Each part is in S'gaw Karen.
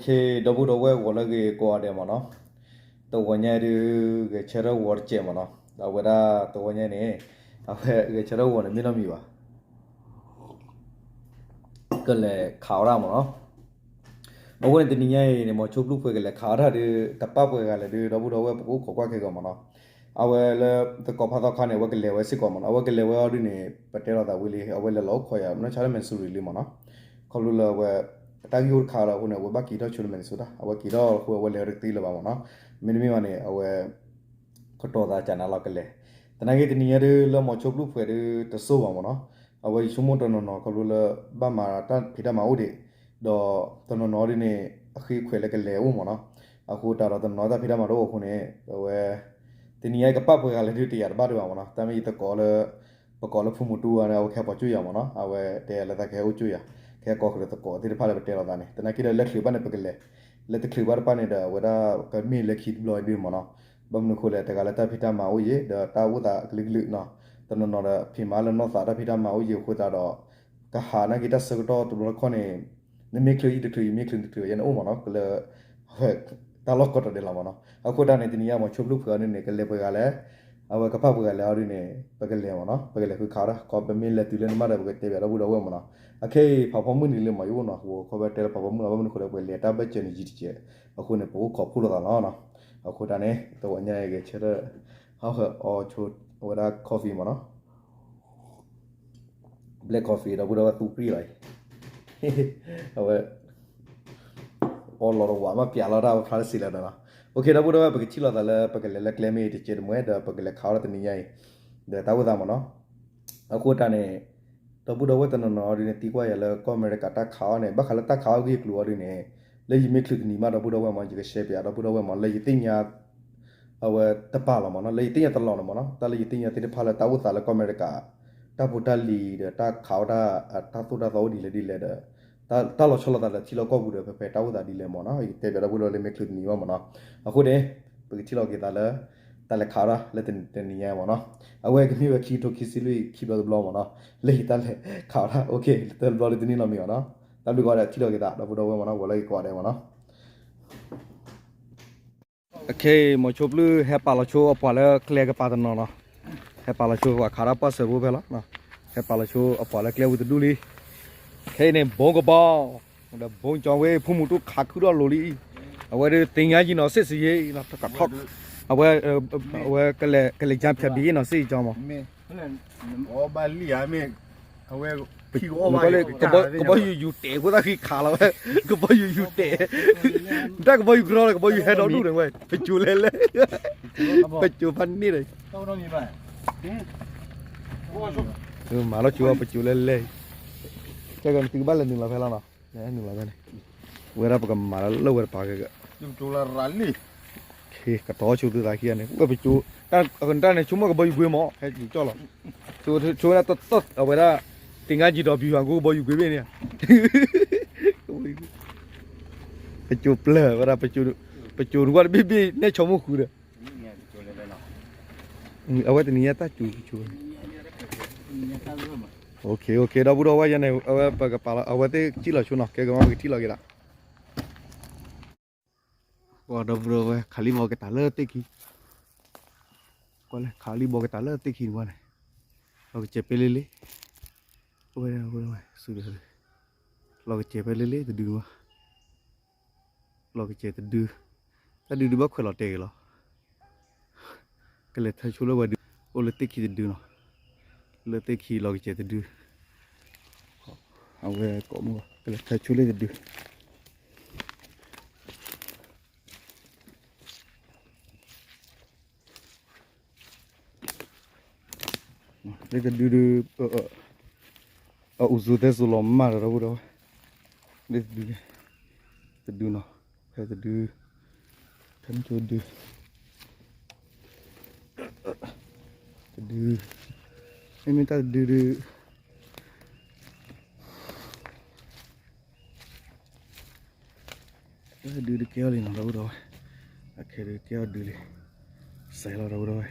ဒီပုၢ်ဒီဝဲၢ်ဂီၤလၢအဂ့ၤကိးဂၤဒဲးမ့ၢ်နီၤ, တဂီၤညါအံၤဒုး ဂဲၤဆၢထၢၣ်ဂီၤတစဲးမ့ၢ်နီၤ, အဝဲဒၣ်တဂီၤညါအံၤန့ၣ် အဝဲဂဲၤဆၢထၢၣ်ဂီၤန့ၣ်မ့ၢ်နီတမံၤဘၣ်, ကလဲၤခးအီၣ်တၢ်မ့ၢ်နီၤ. အဃိန့ၣ်တနံၤညါအံၤန့ၣ် မိၤဆိဖျုၣ်ဖှဲးကလဲၤခးအီၣ်တၢ်ဒုး တပာ်ပှဲၤဂၤလဲၣ်ဒုး ဒီပုၢ်ဒီဝဲၢ် ပကအိၣ်ခိးကွၢ်ခဲကီးမ့ၢ်နီၤ. အဝဲလၢသကိးဖးသီခါန့ၣ် အဝဲကလဲၤဝဲစ့ၢ်ကီးမ့ၢ်နီၤ, အဝဲကလဲၤဝဲအီၤဒုးန့ၣ် ပတဲလိာ်သးဝံၤလံ အဝဲလဲၤလီၤအိၣ်ခိးယၤ နီၢ်ဆါလၢ Missouri လံမ့ၢ်နီၤ. ခီဖျိလၢအဝဲ တၢ်ဂ့ၢ်အိၣ်တခါဒီးအဃိန့ၣ် အဝဲဘၣ်က့ၤထီၣ်ဆိလၢ Minnesota အဝဲက့ၤထီၣ်အဃိ အဝဲလဲၤဝဲတသ့လၢၤဘၣ်မ့ၢ်နီၤ. မ့တမ့ၢ်ဘၣ်န့ၣ် အဝဲ ကတီၤသးကနၤလီၤကလဲၤ, သနာ်က့တနံၤညါဒုးလၢမိၤဆိဖျုၣ်ဖှဲးဒုးတစိၢ်ဘၣ်မ့ၢ်နီၤ. အဝဲယဆိကမိၣ်တနီၤနီၤခီဖျိလၢ ဘၣ်မၤတၢ်ဖံးတၢ်မၤအိၣ်ဒံး, ဒီးတနီၤနီၤဒုးန့ၣ် အဃ့ခွဲးလၢကလဲၤအိၣ်မ့ၢ်နီၤ. အဃိတၢ်ဒီးတနီၤနီၤတၢ်ဖံးတၢ်မၤတအိၣ်အဃိန့ၣ် အဝဲ တနံၤညါကပာ်ပှဲၤဂၤလဲၣ်ဒုး တယာ်တဘၣ်ဒံးဘၣ်မ့ၢ်နီၤ. တၢ်မ့ၢ်ယသကိးလၢ ပကိးလၢဖုမူတူအီၤန့ၣ် အဝဲကဟဲပိာ်ကၠူၣ်ယၤမ့ၢ်နီၤ, အဝဲတဲလၢသးကဟဲအိၣ်ကၠူၣ်ယၤ, ကဟဲကိးဃုာ်ဒီးသကိးသ့ၣ်တဖၣ်လၢပတဲလိာ်သးန့ၣ်, သနာ်က့ဒီးလၢချုးဘၣ်န့ၣ်ပကလဲၤ, လၢတချုးဘၣ်တဖၣ်န့ၣ်ဒီး အဝဲဒၣ်ကမ့ၢ်လၢခံတဘျီဒုးမ့ၢ်နီၤ. ဘၣ်မနုၤအဃိလဲၣ် တဂၤလၢတၢ်ဖံးတၢ်မၤအိၣ်ယံၤ ဒီးတၢ်အိၣ်သးကလုာ်ကလုာ်နီၤ, တနီၤနီၤဒီးဖံးမၤလၢနီၢ်သးတၢ်ဖံးတၢ်မၤအိၣ်ယံၤအဃိသတးဒီး ကဟးနာ်က့တၢ်ဆၢကတီၢ်တဘျီတခီၣ်န့ၣ် နမ့ၢ်ချုးယံၤတချုး ယမ့ၢ်ချုးတချုး ယဲန့ၣ်အိၣ်မ့ၢ်နီၤ, ကလၢ အဝဲ တၢ်လီၢ်ကီတၢ်ဒဲးလီၤမ့ၢ်နီၤ. အဃိတၢ်န့ၣ် တနံၤညါမိၤဆိဖျုၣ်ဖှဲးအီၤဒုးန့ၣ် ကလဲၤပှဲၤဂၤလဲၣ်, အဝဲကပာ်ပှဲၤဂၤလဲၣ်အီၤဒုးန့ၣ် ပကလဲၤမ့ၢ်နီၤ, ပကလဲၤဃုခးအီၣ်တၢ် ခီပမ့ၢ်လဲၤတုၤလၢနမါဒီး ပကတဲဘၣ်ဒီပုၢ်ဒီဝဲၢ်မ့ၢ်နီၤ. အခဲအံၤဖးဖီမုၢ်နံၤလံမ့ၢ် ယအိၣ်နီၤ, ဟိခီဖျိတဲလၢဖးဖီမုၢ်လီၤ, ဘၣ်မနုၤအဃိလဲၣ်ပလဲၤတၢ်ဘၢၣ်စၢၤန့ၣ်ယံၤတကဲး, အဃိန့ၣ် ပအိၣ်ခိးဖှိၣ်လိာ်သးလီၤနီၤ. အဃိတၢ်န့ၣ် တဂီၤညါအံၤဂဲၤဆၢထၢၣ် ဟးအီဆိ အဝဲဒၣ် coffee မ့ၢ်နီၤ black coffee ဒီပုၢ်ဒီဝဲၢ်သူပြံၣ်လီၤအံၤ, အဝဲ အီလီၤတဝးမးပျးလီၤတၢ်ဝဲဖျါတစံးလၢာ်နီၤ. အိၣ်ခ့ ဒီပုၢ်ဒီဝဲၢ် ပကထံၣ်လိာ်သးလၢ ပကလဲၤလၢကျဲမ့ၢ်တစဲးတမှဲဒီး ပကလဲၤခးအီၣ်တၢ်တနံၤညါအံၤ ဒီးတၢ်အိၣ်သးမ့ၢ်နီၤ. အဃိတၢ်န့ၣ် ဒီပုၢ်ဒီဝဲၢ်တနီၤနီၤဒုးန့ၣ် သံကွၢ်ယၤလၢကီၢ်အမဲရကၤတၢ်ခးအီၣ်န့ၣ် ဘၣ်ဃးလၢတၢ်ခးအီၣ်ဂ့ၢ်ကျိၤအီၤဒုးန့ၣ် လၢယမ့ၢ်ချုးတနံၤမး ဒီပုၢ်ဒီဝဲၢ်မ့ၢ် ယကshareပျးဒီပုၢ်ဒီဝဲၢ်မ့ၢ် လၢယသ့ၣ်ညါ အဝဲတပာ်လီၤမ့ၢ်နီၤ, လၢယသ့ၣ်ညါတလီၢ်န့ၣ်မ့ၢ်နီၤ, တၢ်လၢယသ့ၣ်ညါသ့ၣ်တဖၣ်လၢတၢ်အိၣ်သးလၢကီၢ်အမဲရကၤ တၢ်ဖိတၢ်လံၤဒီးတၢ်ခးအီၣ်တၢ် တၢ်သိၣ်တၢ်သီအိၣ်ဒ်လဲၣ်ဒ်လဲၣ်ဒီး တၢ်လီၤဆီလိာ်သးဒီးထံလီၢ်ကီၢ်ပူၤဒီး ဖဲဖဲတၢ်အိၣ်သးဒ်လဲၣ်မ့ၢ်နီၤ, ယကတဲပျးဒီပုၢ်ဒီဝဲၢ်လၢမ့ၢ်ချုးတနံၤမးမ့ၢ်နီၤ. အဃိန့ၣ် ပကထံၣ်လိာ်က့ၤသးလၢ တၢ်လဲၤခးအီၣ်တၢ်လၢတနံၤညါမ့ၢ်နီၤ, အဝဲကမ့ၢ်ဝဲခံကထိခံဆံလွံၢ်ခံဘျီတဘျီမ့ၢ်နီၤ, လၢယတၢ်လဲၤခးအီၣ်တၢ် အိၣ်ခ့ တဘျီလၢတန့ၢ်နီတမံၤမ့ၢ်နီၤ. တၢ်ဘျုးကိးဂၤဒဲး ထံၣ်လိာ်က့ၤသး ဒီပုၢ်ဒီဝဲၢ်မ့ၢ်နီၤ, ဂီၤလၢဂ့ၤကိးဂၤဒဲးမ့ၢ်နီၤ. အခဲအံၤ မိၤဆိဖျုၣ်ဟဲပာ်လီၤဆိအပှၤလၢကျဲကပၤတနီၤနီၤ, ဟဲပာ်လီၤဆိပှၤခးတၢ်ပှၢ်စၢၤဖိဖဲလီၤ, ဟဲပာ်လီၤဆိအပှၤလၢကျဲဝံၤတဒူၣ်လံ. ခဲအံၤန့ၣ် ဘိကဘီ ဒီးဘိကၠီဝဲ ဖိမုၣ်တူၣ်ခးခုထီၣ်လိၤလံ, အဝဲဒၣ်သ့ၣ်ညါယံၤနီၤစ့ၢ်စ့ၢ်ယဲအံၤနီၤ, အဝဲ အဝဲ ကလဲၤကၠါဖၠးဘံအ့ၣ်နီၤစ့ၢ်ကီးမး အဝဲ ကဘီယူၤယူၤတဲာ်အဃိသတးဃံခးလီၤဝဲ, ကဘီယူၤယူၤတဲာ်, တၢ်ကဘီယူၤကြီဒီး ကဘီယူၤဟဲဒီဒူၣ်န့ၣ်ဝဲ, ပစိၤလဲၤလဲၣ်, ပစိၤဖးန့ၣ်ဒီး, မၤလီၤစိၤ ပစိၤလဲၤလဲၣ်, ကဲကနသုကဘၣ်လဲၤနုာ်လီၤဖဲလီၤနီၤ, လဲၤနုာ်လီၤဖဲန့ၣ်, ဝဲဒၣ်ပကမၤလၢဝဲတပၤကဲက ကတီၤဆိသုသးခံဂၤန့ၣ် ဝဲပစိၤ, တၢ်န့ၣ်ဆိကမိၣ်ကဘီယူၤကွ့မး ဟဲကၠီလီၤ, ဆိဝဲဒၣ်တၢ်အဝဲဒၣ် သ့ၣ်ညါယံၤဒီးပယွၤကိကဘီယူၤကွ့မ့ၢ်န့ၣ်, ပစိၤပျၢၤဝဲဒၣ်, ပစိၤနကွၢ်တဘ့ၣ်ဘ့ၣ်နဲၣ်ဆိကမိၣ်ဃုာ်ဒီး, အဝဲတနံၤညါတၢ်စူၤပစိၤ, အိၣ်ခ့ ဒီပုၢ်ဒီဝဲၢ်ယဲန့ၣ် အဝဲပကပာ်လီၤ အဝဲသ့ၣ်ကထံၣ်လီၤဆိနီၤ, ကဲကမၤပကထံၣ်လီၤက့ၤသး ဒီပုၢ်ဒီဝဲၢ် ခးလံဘီကတၢၢ်လၢသ့ၣ်ခံ, ကွၢ်လဲၣ် ခးလံဘီကတၢၢ်လၢသ့ၣ်ခံန့ၣ်ဘၣ်န့ၣ်, လီၤကစဲးပဲလ့လ့, ဝဲ လီၤကစဲးပဲလ့လ့တဒုန့ၣ်ဘၣ်, လီၤကစဲးတဒု, တၢ်ဒုဒုးဘၣ်ခွဲးလီၤတဲာ်က့ၤလီၤ, ကလဲၤထၢဆိလၢဝဲဒု, အိၣ်လၢသ့ၣ်ခံတဒုနီၤ, လၢသ့ၣ်ခံလီၤကစဲးတဒု, အဝဲကိးမုၢ် ကလဲၤထၢဆိလၢတဒု လၢတဒုဒုး, အအူစိသဲစိလီၤမၢ်ဒီး ဒီပုၢ်ဒီဝဲၢ်, လၢတဒု, တဒုနီၤ, ဖဲတဒု, ဖဲမ့ၢ်တဒု, တဒု, မ့မ့ၢ်တၢ်တဒုဒုး တၢ်ဒုဒုးကဲအီၤလံနီၤ ဒီပုၢ်ဒီဝဲၢ်, အခဲဒုးကဲအီၤဒုလံ, စဲးလီၤဒီပုၢ်ဒီဝဲၢ်,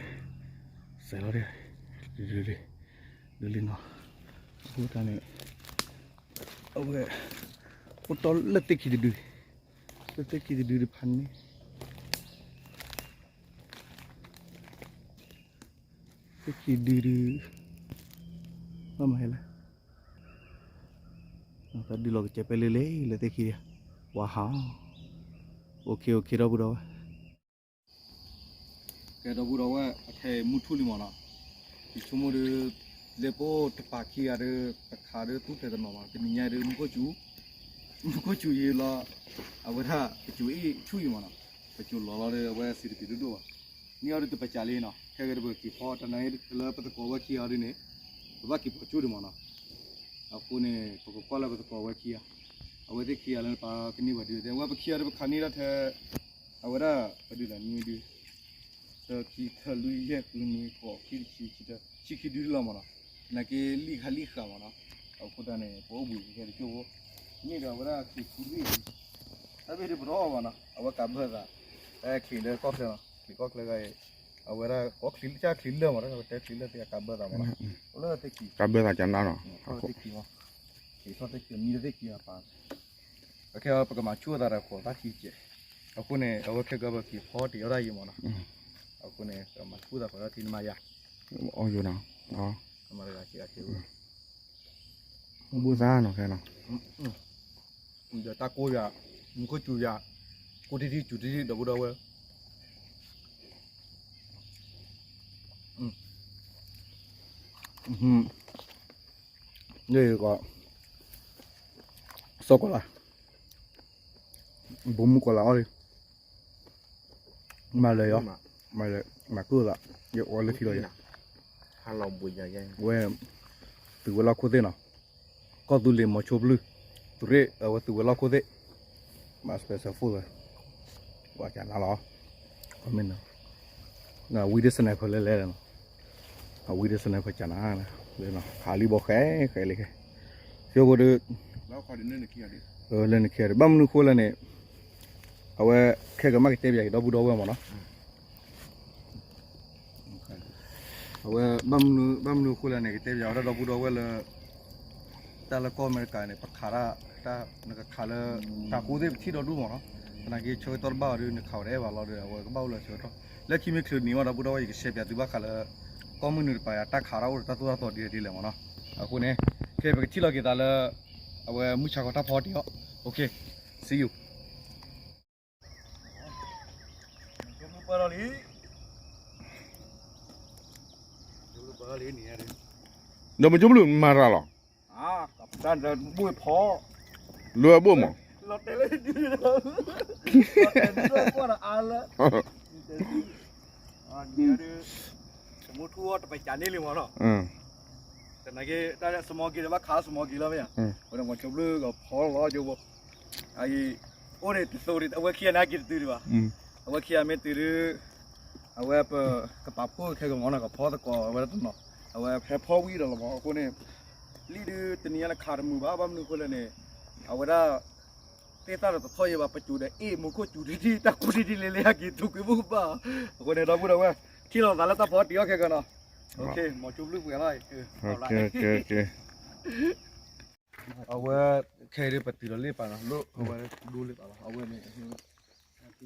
စဲးလီၤဒၣ်, ဒုဒုလံ, ဒုလံနီၤ, အဃိတၢ်န့ၣ်, အဝဲ, အိၣ်တီလၢသ့ၣ်ခံတဒုလံ, သ့ၣ်ခံတဒုတဖၣ်န့ၣ်, သ့ၣ်ခံဒုဒု, ဘၣ်မၤဟဲလၢ, တၢ်ဒုးလီၤကစဲးပဲလၢလဲၣ်လၢသ့ၣ်ခံ, ဝါဟး, အိၣ်ခ့အိၣ်ခ့ဒီပုၢ်ဒီဝဲၢ် ကဲဒီပုၢ်ဒီဝဲၢ် အခဲအံၤမုၢ်ထူၣ်လံမးနီၤ, ယဆိကမိၣ်ဒီး လၢပအိၣ်တပၤခံဂၤဒီး ပခးဒီးသူၣ်ဖျဲးတနီၤမး တနံၤညါဒီး မူခိၣ်စူၤ, မူခိၣ်စူၤယံၤလီၤ, အဝဲဒၣ် ပစိၤအ့ၣ်ဆူၣ်အံၤမးနီၤ, ပစိၤလီၤလီၤဒီး အဝဲစံးတပ့ၤဒိၣ်ဒိၣ်ဘၣ်, န့ၢ်အီၤဒီးတပစးလံနီၤ, ခဲဂ့ၤတပက့ၤဖီ တနၤလၢပသကိးဝဲခံဂၤဒ်န့ၣ်, ပဘၣ်က့ၤဖီကၠိဒံးမးနီၤ, အဃိန့ၣ် ပကကွၢ်လၢပသကိးဝဲခံဂၤ, အဝဲသ့ၣ်ခံဂၤလၢပှၤကန့ၢ်ပှၤဒုးသ့ၣ် အဝဲပခံဂၤဒီးပခးန့ၢ်ဒၣ်ထဲ အဝဲဒၣ်ပဒုးတၢ်နွံဒု, သၢခံထၢလွံၢ်ယဲၢ်ဃုနွံဃိးခံတဆံခံတၢ ဆံခံဒုလီၤမးနီၤ, နာ်က့လံာ်ဃာ်လံာ်ဃာ်မးနီၤ, အဃိတၢ်န့ၣ် ပအိၣ်ဘှံးခဲတကၠိၢ်ဖိ, န့ၣ်ဒီးအဝဲဒၣ်ခံဆံလွံၢ်ဒု, တၢ်ဘ့ၣ်ဒုးပတအီၣ်ဘၣ်နီၤ, အဝဲကးဘၢသး, တၢ်ချံးလၢကီၢ်ချၢနီၤ, ချံးကီၢ်ချၢဂၤအံၤ, အဝဲဒၣ်ကီၢ်ချံးလၢမးနီၤ, တဲချံးလၢသ့ၣ်အကးဘၢသးမးနီၤ, အိၣ်လၢသ့ၣ်ခံ, ကးဘၢသးကနါနီၤ, ထီၣ်သ့ၣ်ခံမး, ချံးထီၣ်သ့ၣ်ခံ မံတသ့ၣ်ခံအပၢ် အခဲအံၤ ပကမၤဆူၣ်အသးဒီးခိးသၣ်ခံကဲး, အဃိန့ၣ် အဝဲခဲကီးပက့ၤဖီတ့ၢ်အီၣ်တၢ်ယံၤမးနီၤ, အဃိန့ၣ် ပမၤဆူၣ်သးခိးတၢ်ခံနမၤယၤ, အီၣ်ယိၤနီၤ, မၤတဂၤက့ၤဂၤက့ၤ, ဘူၣ်သၣ်နီၤခဲနီၤ, ဒီးတၢ်ကိးယၤ, မူခိၣ်စူၤယၤ, ကိးတံၢ်တံၢ်စူၤတံၢ်တံၢ် ဒီပုၢ်ဒီဝဲၢ် န့ၣ်ကီး, စီၤကီးလး, ဘိမုၢ်ကီးလးအီၣ်လံ, မၤလၢာ်ယီၤ, မၤလၢာ်, မၤကုၢ်သး, ယအီၣ်လၢထံလီၤယၤ, ဝဲ, သုးဝဲၤလီၢ်ခိၣ်သ့ၣ်နီၤ, ကီၢ်သူလ့ၤမီၤဆိဘျုၣ်, သုးရ့ၣ် အဝဲသုးဝဲၤလီၢ်ခိၣ်သ့ၣ်, မၤ special food ဝဲ, ဝဲကနါလီၤ, မ့ၢ်နီၤ ဝံဒၢ sniper လဲၤလဲၤလီၤနီၤ, အဝံဒၢ sniper ကနါ, ခးလံဘီဃဲဃဲလံခဲ, ယိဖိဒီး, လၢနခံဂၤဒီး ဘၣ်မနုၤဃိလဲၣ်န့ၣ်, အဝဲခဲကမၣ်ကတဲပၠးက့ၤဒီပုၢ်ဒီဝဲၢ်မးနီၤ, အဝဲ, ဘၣ်မနုၤဃိလဲၣ်န့ၣ် ကတဲပၠးဝဲဒၣ်ဒီပုၢ်ဒီဝဲၢ်လၢ တၢ်လၢကီၢ်အမဲရကၤန့ၣ် ပခးတၢ်, တၢ်နကခးလၢ, တၢ်ကိၢ်သ့ၣ်ပထံၣ်ဒီဒူၣ်မးနီၤ, သနာ်က့ဆၢကတီၢ်တဘၣ်အီၤဒီး နခးဝဲတအဲၣ်ဘၣ်လီၤဒီး အဝဲကဘၣ်အိၣ်လၢဆၢကတီၢ်, လၢခံမ့ၢ်ချုးနံၤမးဒီပုၢ်ဒီဝဲၢ် ယကရှဲပၠးသုဘၣ်ဃးလၢ, ကီၢ်မုၢ်နုာ်တပၤယၤ တၢ်ခးတၢ်အိၣ်ဒီးတၢ်သိၣ်တၢ်သီဒ်လဲၣ်ဒ်လဲၣ်မးနီၤ, အဃိန့ၣ်, ခဲပကထံၣ်လီၤက့ၤသးလၢ, အဝဲမုၢ်ဆါခီတၢ်ဖီတ့ၢ်အီၣ်, okay, see you. ဒီးမ့ၢ်ကၠိဘျုးမၤရၤလီၤ, ဘိၣ်ဖီ, လွဲဘိၣ်မး, လီၤတဲာ်လၢဒုးဒီး, ကွၢ်ဒီးအါလၢ, မုၢ်ထူၣ်အီၣ်တပစးန့ၣ်လံမးနီၤ, သနာ်က့တၢ် small game ဒီးဘၣ်ခး small game လီၤမ့ၢ်ဧါ, ဝဲဒီးမ့ၢ်ကၠိဘျုးကဖီလီၤကၠိဘိ, အအံၤ, အိၣ်န့ၣ်တသိးဒံး အဝဲခံဂၤန့ၣ်က့ၤတတုၤဒံးဘၣ်, အဝဲခံဂၤမ့ၢ်တုၤဒုး, အဝဲပကပာ်ဖှိၣ်ခဲကမီၤနီၤ ကဖီသကိးဝဲဒၣ်တနီၤ, အဝဲဟဲဖီဝံၤဒီးလီၤမး အဃိန့ၣ်, လံ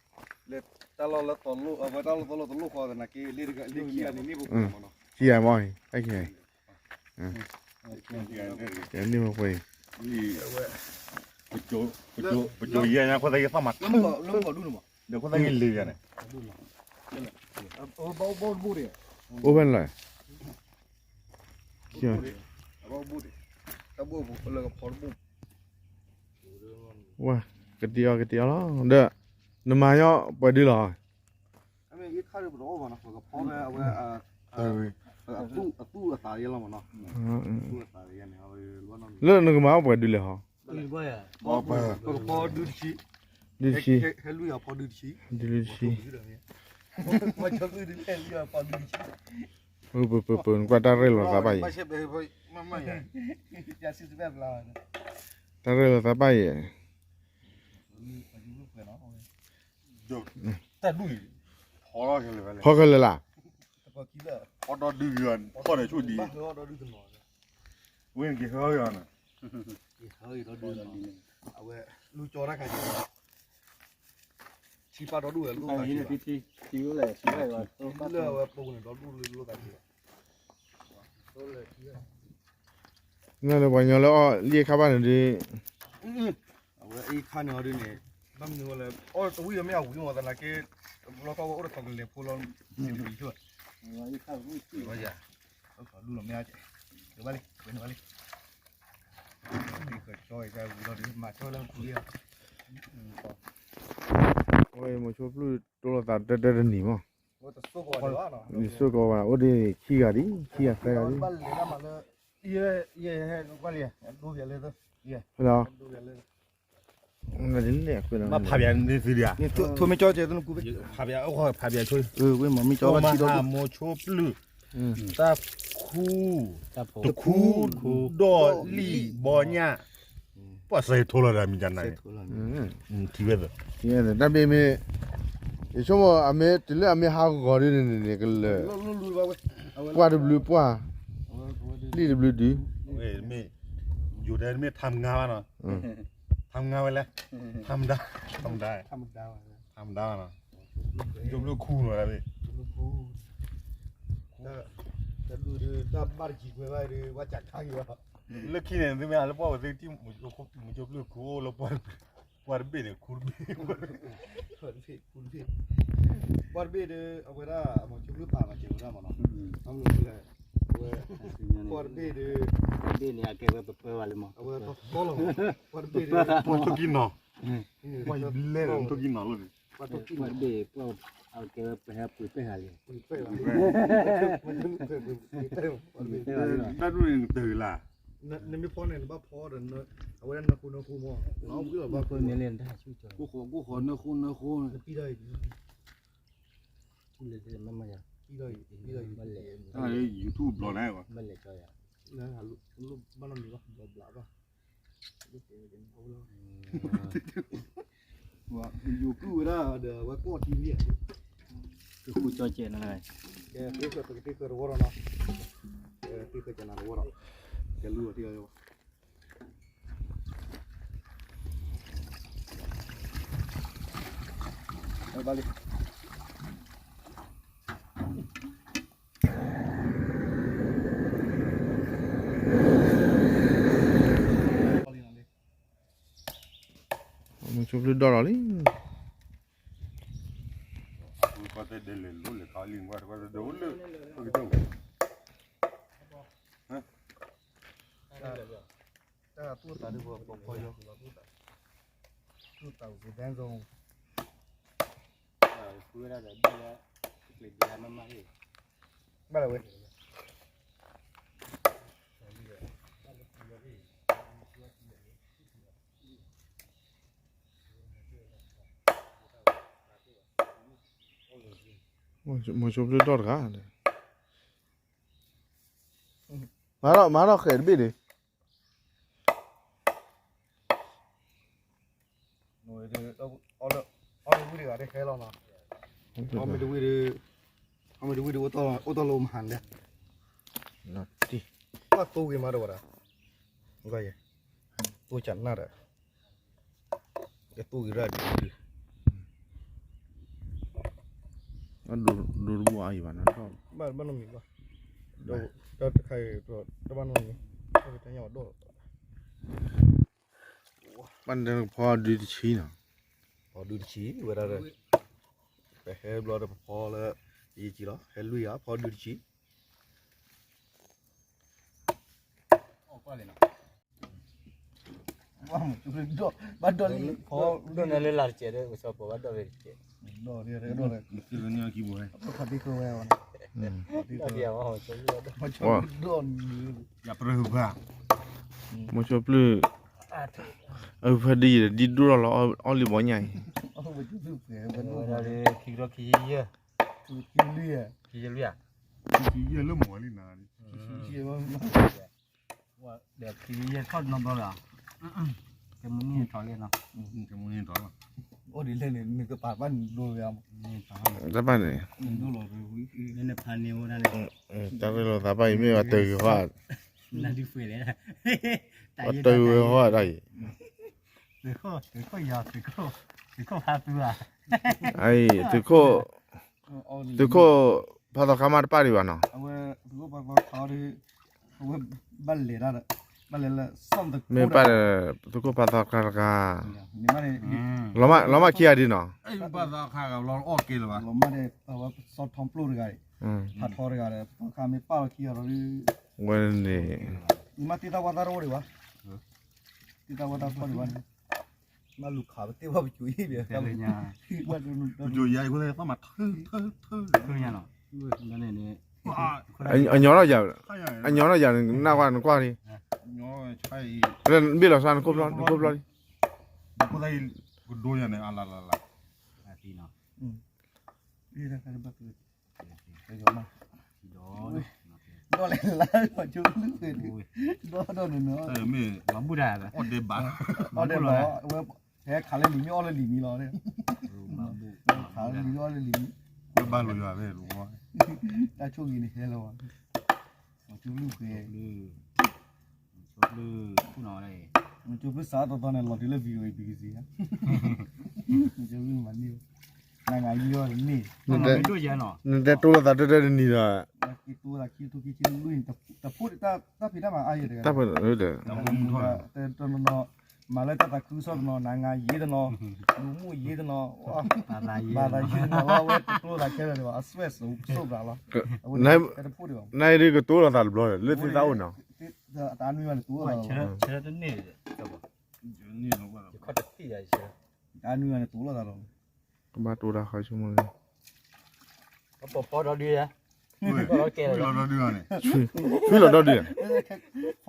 ဒုးတနံၤညါနခးတမုာ်ဘၣ် ဘၣ်မနုၤအဃိလဲၣ်န့ၣ်, အဝဲဒၣ် သ့ၣ်သၣ်ဒီးတထီၣ်ယဲဘၣ် ပစိၤဒီးအ့ၣ် မူခိၣ်စူၤတံၢ်တံၢ် တၢ်ကူတံၢ်တံၢ်လဲၤလဲၤဟဲက့ၤထူးကွံာ်မုၢ်ဘၣ်, အဃိန့ၣ် ဒီပုၢ်ဒီဝဲၢ်, ထံၣ်လိာ်သးလၢတၢ်ဖီတ့ၢ်အီၣ်ခဲကနီၤ, မ့ၢ်ကၠိဘျုးပှဲၤလီၤ, အဝဲ, ခဲအံၤဒုးပတုၤလီၤလ့ၣ်ပာ်နီၤ လၢအဝဲဒိလ့ၣ်ပာ်လီၤ အဝဲန့ၣ်, လၢတၢ်လီၢ်လၢသီလိၣ် အဝဲတၢ်လီၢ်သီလိၣ်သီလိၣ်ဃီသနာ်က့ လ့ၣ်တဂၤလ့ၣ်ခံဂၤန့ၣ် န့ၢ်ပှဲၤမးနီၤ, ခံဂၤမးအံၤ, န့ၢ်ပှဲၤ, ပကၠိယဲညါ ခိၣ်သၣ်ယဲသီၣ်မး လၢမုၢ်ကီၢ်ဒူန့ၣ်မး, ဒီးခိၣ်သၣ်ယဲလ့ၢ်ယဲန့ၣ်, အိၣ်ဖဲလဲၣ်, ဝဲ, ကတံၢ်အီၣ်ကတံၢ်အီၣ်လီၤ ဒီး, နမၤညီပှဲၤဒုလီၤ, လၢနကမၤအီၣ်ပှဲၤဒုလဲၣ်ဟီ, ဒုတဆံ, ဒုလွံၢ်တဆံ, ဒုလွံၢ်တဆံ, ပပပပနကွၢ်တၢ်ရဲၣ်လီၤသးဘၣ်အံၤ, တၢ်ရဲၣ်လီၤသးဘၣ်အံၤ, ဖီခဲလၢာ်လၢ်, ဖီခဲလၢာ်လၢ်, ဝဲက့ၤဟဲအီၣ်ယၤန့ၣ်, အဝဲလူၤကၠီတၢ်ခါန့ၣ်, အဝဲ, ပၢ်ဒီဒူၣ်ဝဲလိၣ်သးဆံးဘၣ်, လၢအဝဲပိာ်န့ၣ်ဒီဒူၣ်လိၣ်သးဆံးဘၣ်, နလၢပှၤကညီလၢအီၣ်လံာ်အခါဘၣ်န့ၣ်ဒီး, အဝဲအံၤခါန့ၣ်အီၤဒ်န့ၣ်, ဘၣ်မနုၤဝဲလဲၣ်, အီၣ်တဝံၣ်အမ့ၢ်အဝံၣ်မးသနာ်က့, လီၤထီၣ်ဝဲအိၣ်ဒီးထီၣ်ကလဲၤဖိလီၤ, ဝဲယၤ, အိၣ်ခီဒူၣ်လီၤမ့ၢ်အါကဲ, ဘၣ်လံ, ဝဲန့ၣ်ဘၣ်လံ, ကၠီအံၤတၢ်ဝံၤလီၤဒီး မၤကၠီလၢခူလံဧါ, အဝဲမိၤဆိပျုၢ်တိလိာ်သးတၢတၢတနံၤမး, ယဆိကမိၣ်ဘၣ် အိၣ်ဒ်ခံဂၤဒံး ခံဂၤသၢဂၤဒံး, လီၤ, ဖးဘၣ်န့ၣ်သုဒံးဧါ, ဖးဘၣ်, ဖးဘၣ်ဆိ, မိၤဆိပျုၢ်, တၢ်ခူ, တခူ, ဒီၣ်လံၣ်ဘီညၣ်, ပှၤစဲးထိလီၤဒီးမံၤကနၤ, ထံဝဲသၢ, တၢ်ဘ့ၣ်မ့ၢ်, ယဆိကမိၣ်အမ့ၢ်တုၤလၢအမ့ၢ်ဟးဂီၤဒ်န့ၣ်န့ၣ် ကလၢာ်, ပှၢ်တဘျုးပှၢ်, လံၣ်တဘျုးဒုး, မ့ၢ်, ယိၤတဲမ့ၢ်ထါမငါဘၣ်နီၤ, ထါမငါဝဲလဲၣ်, ထါမဒါ, ထါမဒါ, ထါမဒါဘၣ်နီၤ, ယိၤဘျုးခူနီၤ, တၢ်ဘၣ်တကံၤကွဲဘၣ်ဒီး ဝဲကခါက့ၤဘၣ်, လၢခံန့ၣ် သုမ့ၢ်ဟးလၢပှၢ်ဝဲသုထံၣ်, မိၤဆိပျုၢ်ခူအိၣ်လၢပှၢ်, ပှၢ်တဘ့ၣ်န့ၣ် ခူတဘ့ၣ်, ပှၢ်တဘ့ၣ်ဒီး အဝဲဒၣ် မိၤဆိပျုၢ်ပာ်မၤစၢၤဝဲဒၣ်မးနီၤ, ဘၣ်မနုၤလဲၣ်, အဝဲ, ပှၢ်တဘ့ၣ်ဒီး, တဘ့ၣ်န့ၣ် အကဲဝဲပပၢဘၣ်လံမး, အဝဲပၢလီၤ, ပှၢ်တဘ့ၣ်ဒီး, ပှၢ်ထိၣ်ကံၢ်နီၤ, ပှၢ်လဲၣ်ထိၣ်ကံၢ်နီၤလီၤန့ၣ်, ပှၢ်တဘ့ၣ်, အကဲဝဲပဟဲပှ့ၤပဲၢ်ဂၤလံ, ပှ့ၤပဲၢ်ဂၤ, တၢ်ဒူၣ်န့ၣ်ကတၢၢ်လၢ်, နမ့ၢ်ဖီန့ၣ် နဘၣ်ဖီဒီး, အဝဲဒၣ်နၢဃိနၢဃိမး, နအီၣ်ဘှံးလီၤဘၣ်, နပံထီၣ်အံၤ, ပံထီၣ်အံၤ, တၢ်လၢ YouTube ဘျီန့ၣ်, ဘၣ်နီတမံၤဘၣ်, ဘျီဘျးဘၣ်, ယိၤကုၢ်ဝဲဒၣ်ဒီး အဝဲကီၢ်ထံလံ, ကဃူကၠီကဲးနၤ, ကဲသ့ၣ်ဃၢၤပကသ့ၣ်ဃၢၤတဝီဒီးနီၤ, ကဲသ့ၣ်ဃၢၤကနၤတဝီဒီး, ကဲလူၤအီၤသ့ၣ်အီၤ, ဘၣ်လံ မုၢ်ဆိဖျၢၣ်ဒိၣ်ထီၣ်လံ, တၢ်သူၣ်သးဒ်ပှၤပိာ်ခွါယီၤ, သူၣ်သးပူၤဒဲစိ, ဘၣ်လီၤဝဲ. မိၤဆိဖျၢၣ်ဒိၣ်တဂၤ, မၤထီၣ် မၤထီၣ်ဃဲၤတဘ့ၣ်န့ၣ် အီၣ်မ့ၢ်တဝံၣ်ဒီး အီၣ်မ့ၢ်တဝံၣ်ဒီး အိၣ်တီၢ်လၢမဟါန့ၣ်, ဘၣ်တိၢ်ဂ့ၤမးဒီးဝဲဒၣ်, တိၢ်ကနၣ်ဒီး ကတိၢ်ဂ့ၤရၣ်ဒုး, ဒိတဘိအါအံၤဘၣ်နီၤ, ဘၣ်နီတမံၤဘၣ်, တၢ်တခါအံၤ တဘၣ်နီတမံၤ, တၢ်ညါဘၣ်ဒိၣ်, ဘၣ်နဖီဒုတဆံနီၤ, ဖီဒုတဆံဝဲဒၣ်ဒီး, ပဟဲဘျီဒီးပဖီလၢ ယံၤကံလီၤ ဟဲလွံၢ်ဂၤ ဖီဒုတဆံ ဘၣ်ဒိၣ်န့ၣ်လၢလာ်တစဲးဒီး ကဆီပိာ်ဘၣ်ဒိၣ်ဝဲတစဲး, ဒိၣ်န့ၣ်, မိၤဆိဖျၢၣ်, အဖၢဒ်ယံၤဒီး ဒ်ဒိၣ်ထီၣ်လီၤ အီၣ်လံဘီညါအံၤ, ခံကထိခံဆံယဲၢ်, ခံဆံလွံၢ်ဧါ, ခံဆံလွံၢ်ဧါ, ဒီးခံဆံယဲၢ်ထီၣ်နီတဘျီလီၤ, ကဲမုၢ်နံၤထီၣ်လံနီၤ, အိၣ်ဒ်လဲၣ်န့ၣ် နကပာ်ဘၣ်နဒိလီၤ, တဘၣ်န့ၣ်, တၢ်ရ့လိာ်သးဘၣ်အံၤမ့ၢ်အတၢ်ဂ့ၤဟီ, အတၢ်ဂ့ၤဟီတၢ်အံၤ, သုးခိၣ်ယီၤ, သုးခိၣ်ဖါသူဧါ အံၤ သုးခိၣ် သုးခိၣ်ဖးသီခါမးတပၣ်ဒံးဘၣ်နီၤ, အဝဲ သုးခိၣ်ဖးသီခါဒီး အဝဲ ဘၣ်လဲၤတၢ်ဒီး ဘၣ်လဲၤလၢ မ့ၢ်ပၣ်ဒီး သုးခိၣ်ဖးသီခါတဂၤ, လီၤမၢ်ခံဂၤဒ်နီၤ, လီၤမၢ်ဒီး အဝဲ စီၤထီပျိၣ်တဂၤဒီး ဖးထီတဂၤဒီး ဖးသီခါမ့ၢ်ပၣ်လီၤခံဂၤဒီး ဝဲန့ၣ် မ့ၢ်တ့တၢ်ဝါသၣ်တအိၣ်ဒံးဘၣ်, တ့တၢ်ဝါသၣ်တအိၣ်ဒံးဘၣ်န့ၣ် မ့ၢ်လူၤခးပတ့ၢ်ဘၣ်ပစိၤအံၤဒီး ပစိၤယၤအံၤ အညီထီၣ်ယၤ, အညီထီၣ်ယၤ နၢ်ဝဲနကွၢ်လံ, ဘ့ၣ်လီၤစၢ်နခိၣ်ဖျီၣ်, နခိၣ်ဖျီၣ်လံ, ကဒိယၤန့ၣ် အလၤလၤလၤ ဒီးလဲၤလါ ဒီးဒီးန့ၣ်နီၤ, မ့ၢ် အီၣ်ဒဲးဘၣ် အီၣ်ဒဲးဘၣ် ဟဲခးလၢလံာ်မ့ၢ်အီၣ်လၢလံာ်မံၤလီၤ, ခးလၢလံာ်မ့ၢ်အီၣ်လၢလံာ်မံၤ, ဝဲဘၣ်လိာ်ယွၤဖဲလူၤမီၢ်, တၢ်ဆိၣ်ဂ့ၤန့ၣ်ဟဲလီၤ, မီၤကၠိဘျုးဖှဲး မီၤကၠိဘျုးစးအသီသီန့ၣ် လီၤတုၤလၢ VOA BBC ဧါ, မီၤကၠိဘျုးမၤန့ၢ်, နဂၤယံၤအီၤတန့ၢ်, နတဲတိၢ်လိာ်သးတၢၢ်တၢၢ်တနံၤဒီး က့ၤတိၢ်သးခံထူခံဆံလွံၢ်န့ၣ် တဖိးတၢ်ဖံးတၢ်မၤအါယဲၢ်တဂၤ, တၢ်ဖံးတၢ်မၤ တနီၤနီၤ မၤလၢတၢ်သးခုကစီၣ်တနီၤ နၤငါယ့တနီၤ လူၤမူယ့တနီၤ ဘၣ်သးယ့တနီၤလီၤ အဝဲတတိၢ်သးခဲလၢာ်န့ၣ်ဘၣ် အစွဲၣ်စိၣ်ဘၣ်လီၤ, အဝဲတဖိးဒံးဘၣ်, နဒုးကတိၢ်လိာ်သးတဘျီဒီး လၢသ့ၣ်သၣ်အိၣ်နီၤ, တၢ်နွံဂၤန့ၣ်တိၢ်လိာ်သးလီၤ, တၢ်နွံဂၤန့ၣ်တိၢ်လိာ်သးလီၤ,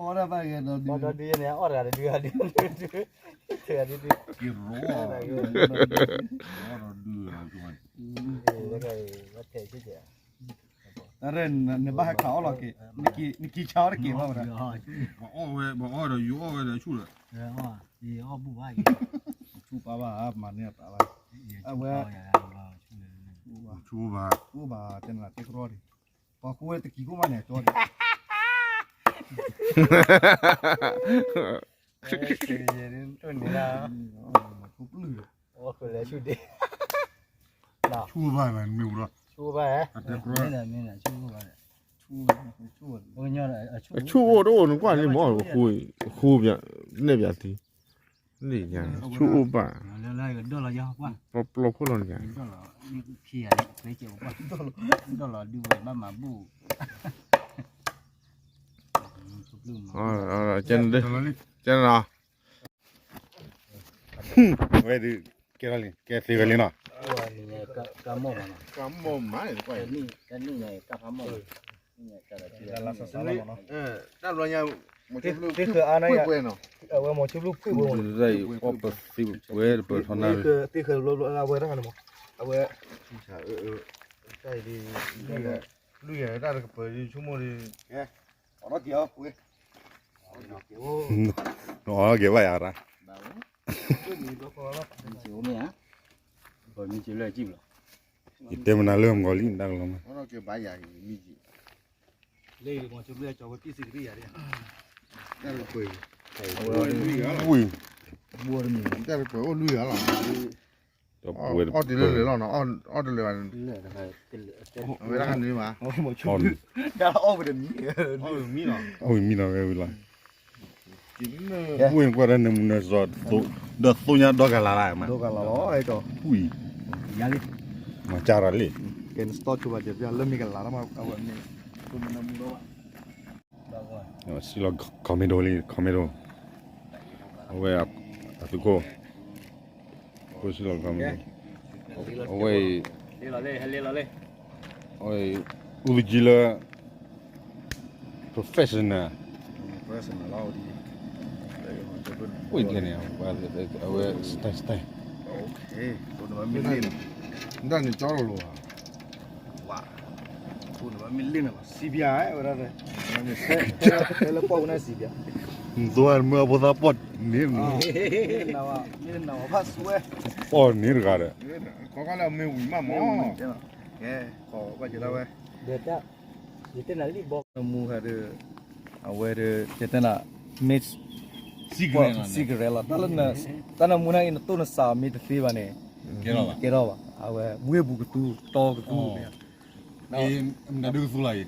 ကဘၣ်တိၢ်တၢ်ဃီဆိကမိၣ်လၢ ပဖီဒီဒုယါ, ဖီဒီကဲလီၤ, ဆွံလီၤဒီဒုယါ, ဖီဒီဘၣ်ဂဲၤဒီဒု, ဒီဒုယါန့ၣ် အီၣ်တဂၤတဒုဂၤဒု, တဂၤဒုဒု, က့ၤရိ, ဝဲထဲးဆ့ကဲး, တၢ်ရဲၣ်နဘၣ်ဟဲခးအီၣ်လီၤက့ၤ, နက့ၤဆါအီၣ်တက့ၤဘၣ်ဝဲဒၣ်, ပှၤအီၣ်ဝဲ ပှၤအီၣ်ဝဲဒီးဆူၣ်ဒီး, ဆူၣ်ပၢ်ဘၣ် မၤန့ၢ်အသးဘၣ်, အဝဲ ဆူၣ်ဘၣ် ဆူၣ်ဘၣ်တဲနၤတဲကရီဒံး, ပှၤဃိဝဲတကံၤခိၣ်မးန့ၣ် အကၠီဒံး, တန့ၣ်လၢ ပျုၢ်ဒီး ဆူၣ်ဘၣ်မ့ၢ်ဝံၤလီၤ, ဆူၣ်ဘၣ်, ဆူၣ်ဘၣ်, အဆူၣ်အိၣ်တအိၣ်နကွၢ်န့ၣ်မ့ၢ် ဃိ, ဃိ, နဲၣ်ပၠးသံ, ဆူၣ်အိၣ်ဘၣ်, ပျီဖိလီၤန့ၣ်, ကဲနၤ, ဝဲဒုး ကဲထီၣ်လံ ကဲသ့ဝဲလံနီၤ, ကမီၢ်မး, တၢ်ဘျီညါ အဝဲမီၤဆိဘျုးဖှံဝဲ, အီၣ်ပသ့ပှဲၤတပၢၤထီနၢ်, သ့ဃဲၤဘျီဘျီအဝဲတၢ်န့ၣ်မး, အဝဲ တၢ်အံၤဒ် လွံၢ်ဂၤ တၢ်တကပၤဒ်ဆိကမိၣ်ဒီး အီၣ်က့ၤဘၣ်ယၤရၣ်, ယတဲမနုၤလၢမုၢ်ဂီၤလံ တၢ်ကလီၤမး, ဝံၤ တၢ်တပှဲၤအိၣ်လွံၢ်ဂၤလီၤ, အီၣ်တလၢာ်လီၤနီၤ, အီၣ်တလၢာ်ဘၣ်, အဝဲဒၣ်န့ၣ်ဘၣ်, အီၣ်ဝံၤမံနီၤဝဲဝံၤလီၤ, ဝံၤကွၢ်တၢ်နၢမူနၢစီၤ, ဒီးသိညါဒီကလၤလၢမး, မၤကၢ်ရၤလံ, လၢမ့ၢ်ကလၤတၢ်မး အဝဲမ့ၢ် စံၣ်လီၤ commando လံ commando, အဝဲအသုးခိၣ်, ခိၣ်စံၣ်လီၤ commando, အဝဲအံၤ, အဝဲအံၤ, အူသကံလၢ professional, အဝဲ style style, ဒၣ်န့ၣ်ကၠီလီၤလီၤ ဝါ, မ့ၢ်လ့ၣ်န့ၣ်လီၤ စံးပၠးဝဲဒၣ်, တဲလၢပှၢ်ပူၤန့ၣ်စံးပၠး, သိမ့ၢ်အဖိသၣ်ပီၣ်န့ၣ်, ပီၣ်န့ၣ်တဂၤဒီး, ကဲ, ဘၣ်က့ၤလၢဝဲ, ယတဲနၤလံဘီမူဟဲဒီး, အဝဲဒီး ယတဲနၤ, မ့ၢ် secret လီၤ, တၢ်နမူနၢ်အံၤ နတိၢ်နစးမ့ၢ်တသ့ဘၣ်န့ၣ်, ကဲထီၣ်ဘၣ်, ကဲထီၣ်ဘၣ်, အဝဲဝ့ၢ်ပူၤကသူ တီကသူမ့ၢ်,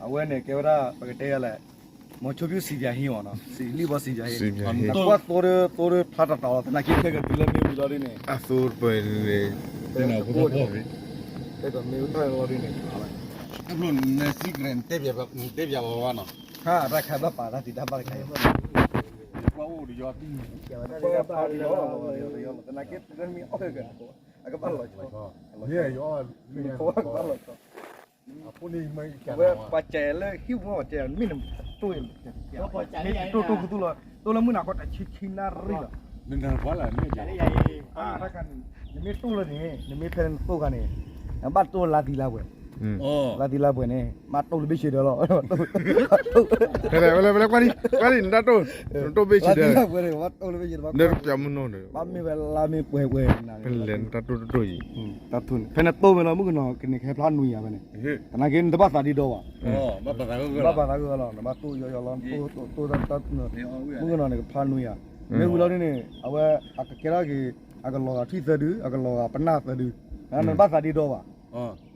အဝဲန့ၣ်ကဲဝဲဒၣ် ပကတဲယၤလဲၣ်, မီၤဆိဖၠူစံးပၠးဟံၣ်အီၤနီၤ, စံးလံၣ်ဘီစံးပၠးဟံၣ်, ကွၢ်သိဒီး သိဒီးဖျါတတီၤလီၤ, သနာ်က့ခဲကတုၤလၢမ့ၢ်ဝံၤလီၤဒ်န့ၣ်, အသိတပၢၢ်န့ၣ်, တဲကမ့ၢ်ဝဲတၢ်လီၤဒ်န့ၣ်, နစံကြဲတဲပၠးဘၣ်နီၤ, တၢ်ခါဘၣ်ပာ်တၢ်တံၤတၢ်ဘၣ်တခါအံၤ, ကွၢ်အိၣ်ဒီးယီၤ, သနာ်က့တမ့ၢ်အီၣ်က အကဘၣ်လီၤဆီ, အကဘၣ်လီၤဆီ, အဝဲပှၤစဲးလၢဟံၣ်ပူၤပှၤစဲးမ့ၢ်နတိၢ်, မ့ၢ်တိၢ်တိၢ်ကသူလီၤ, တိၢ်လၢမုၢ်နၤခီတဆံဆံနၣ်ရံၣ်လီၤ, တၢ်ခါန့ၣ် နမ့ၢ်တိၢ်လၢန့ၣ် နမ့ၢ်ဖဲနတိၢ်ခါန့ၣ်, နဘၣ်တိၢ်လါသံလါပှဲၤ, လါသံလါပှဲၤန့ၣ် မ့ၢ်တိၢ်လၢဘ့ၣ်ဆ့ဒၢလီၤ, ကွၢ်လံ, ကွၢ်လံ နတၢ်တိၢ်, နတိၢ်ဘ့ၣ်ဆ့ဒၢ, နတၢ်တိၢ်တပျးမုၢ်နီၢ်န့ၣ်, ဘၣ်မ့ၢ်ဝဲလါမ့ၢ်ပှဲၤပှဲၤန့ၣ်, နတၢ်တိၢ်တတိၢ်အံၤ, ဖဲနတိၢ်မ့ၢ်လီၤ မုၣ်ကနီၤကန့ၢ်ကဟဲဖျါနွံယၤဖဲန့ၣ်, သနာ်က့နတဘၣ်သးဒံးဒီဘၣ်, ဘၣ်ဘၣ်သးဂၢၢ်လီၤ, နဘၣ်တိၢ်ယီယီလီၤ, တိၢ်တၢ် မုၣ်ကနီၤန့ၣ်ကဖျါနွံယၤ, မ့ၢ်ဝံၤလီၤဒ်န့ၣ် အဝဲအကကဲထီၣ်က့ၤ, အကလီၤဂာ်ထွံၣ်သၢဒု, အကလီၤဂာ်ပနၢ်သၢဒု, နတဘၣ်သးဒံးဒီဘၣ်,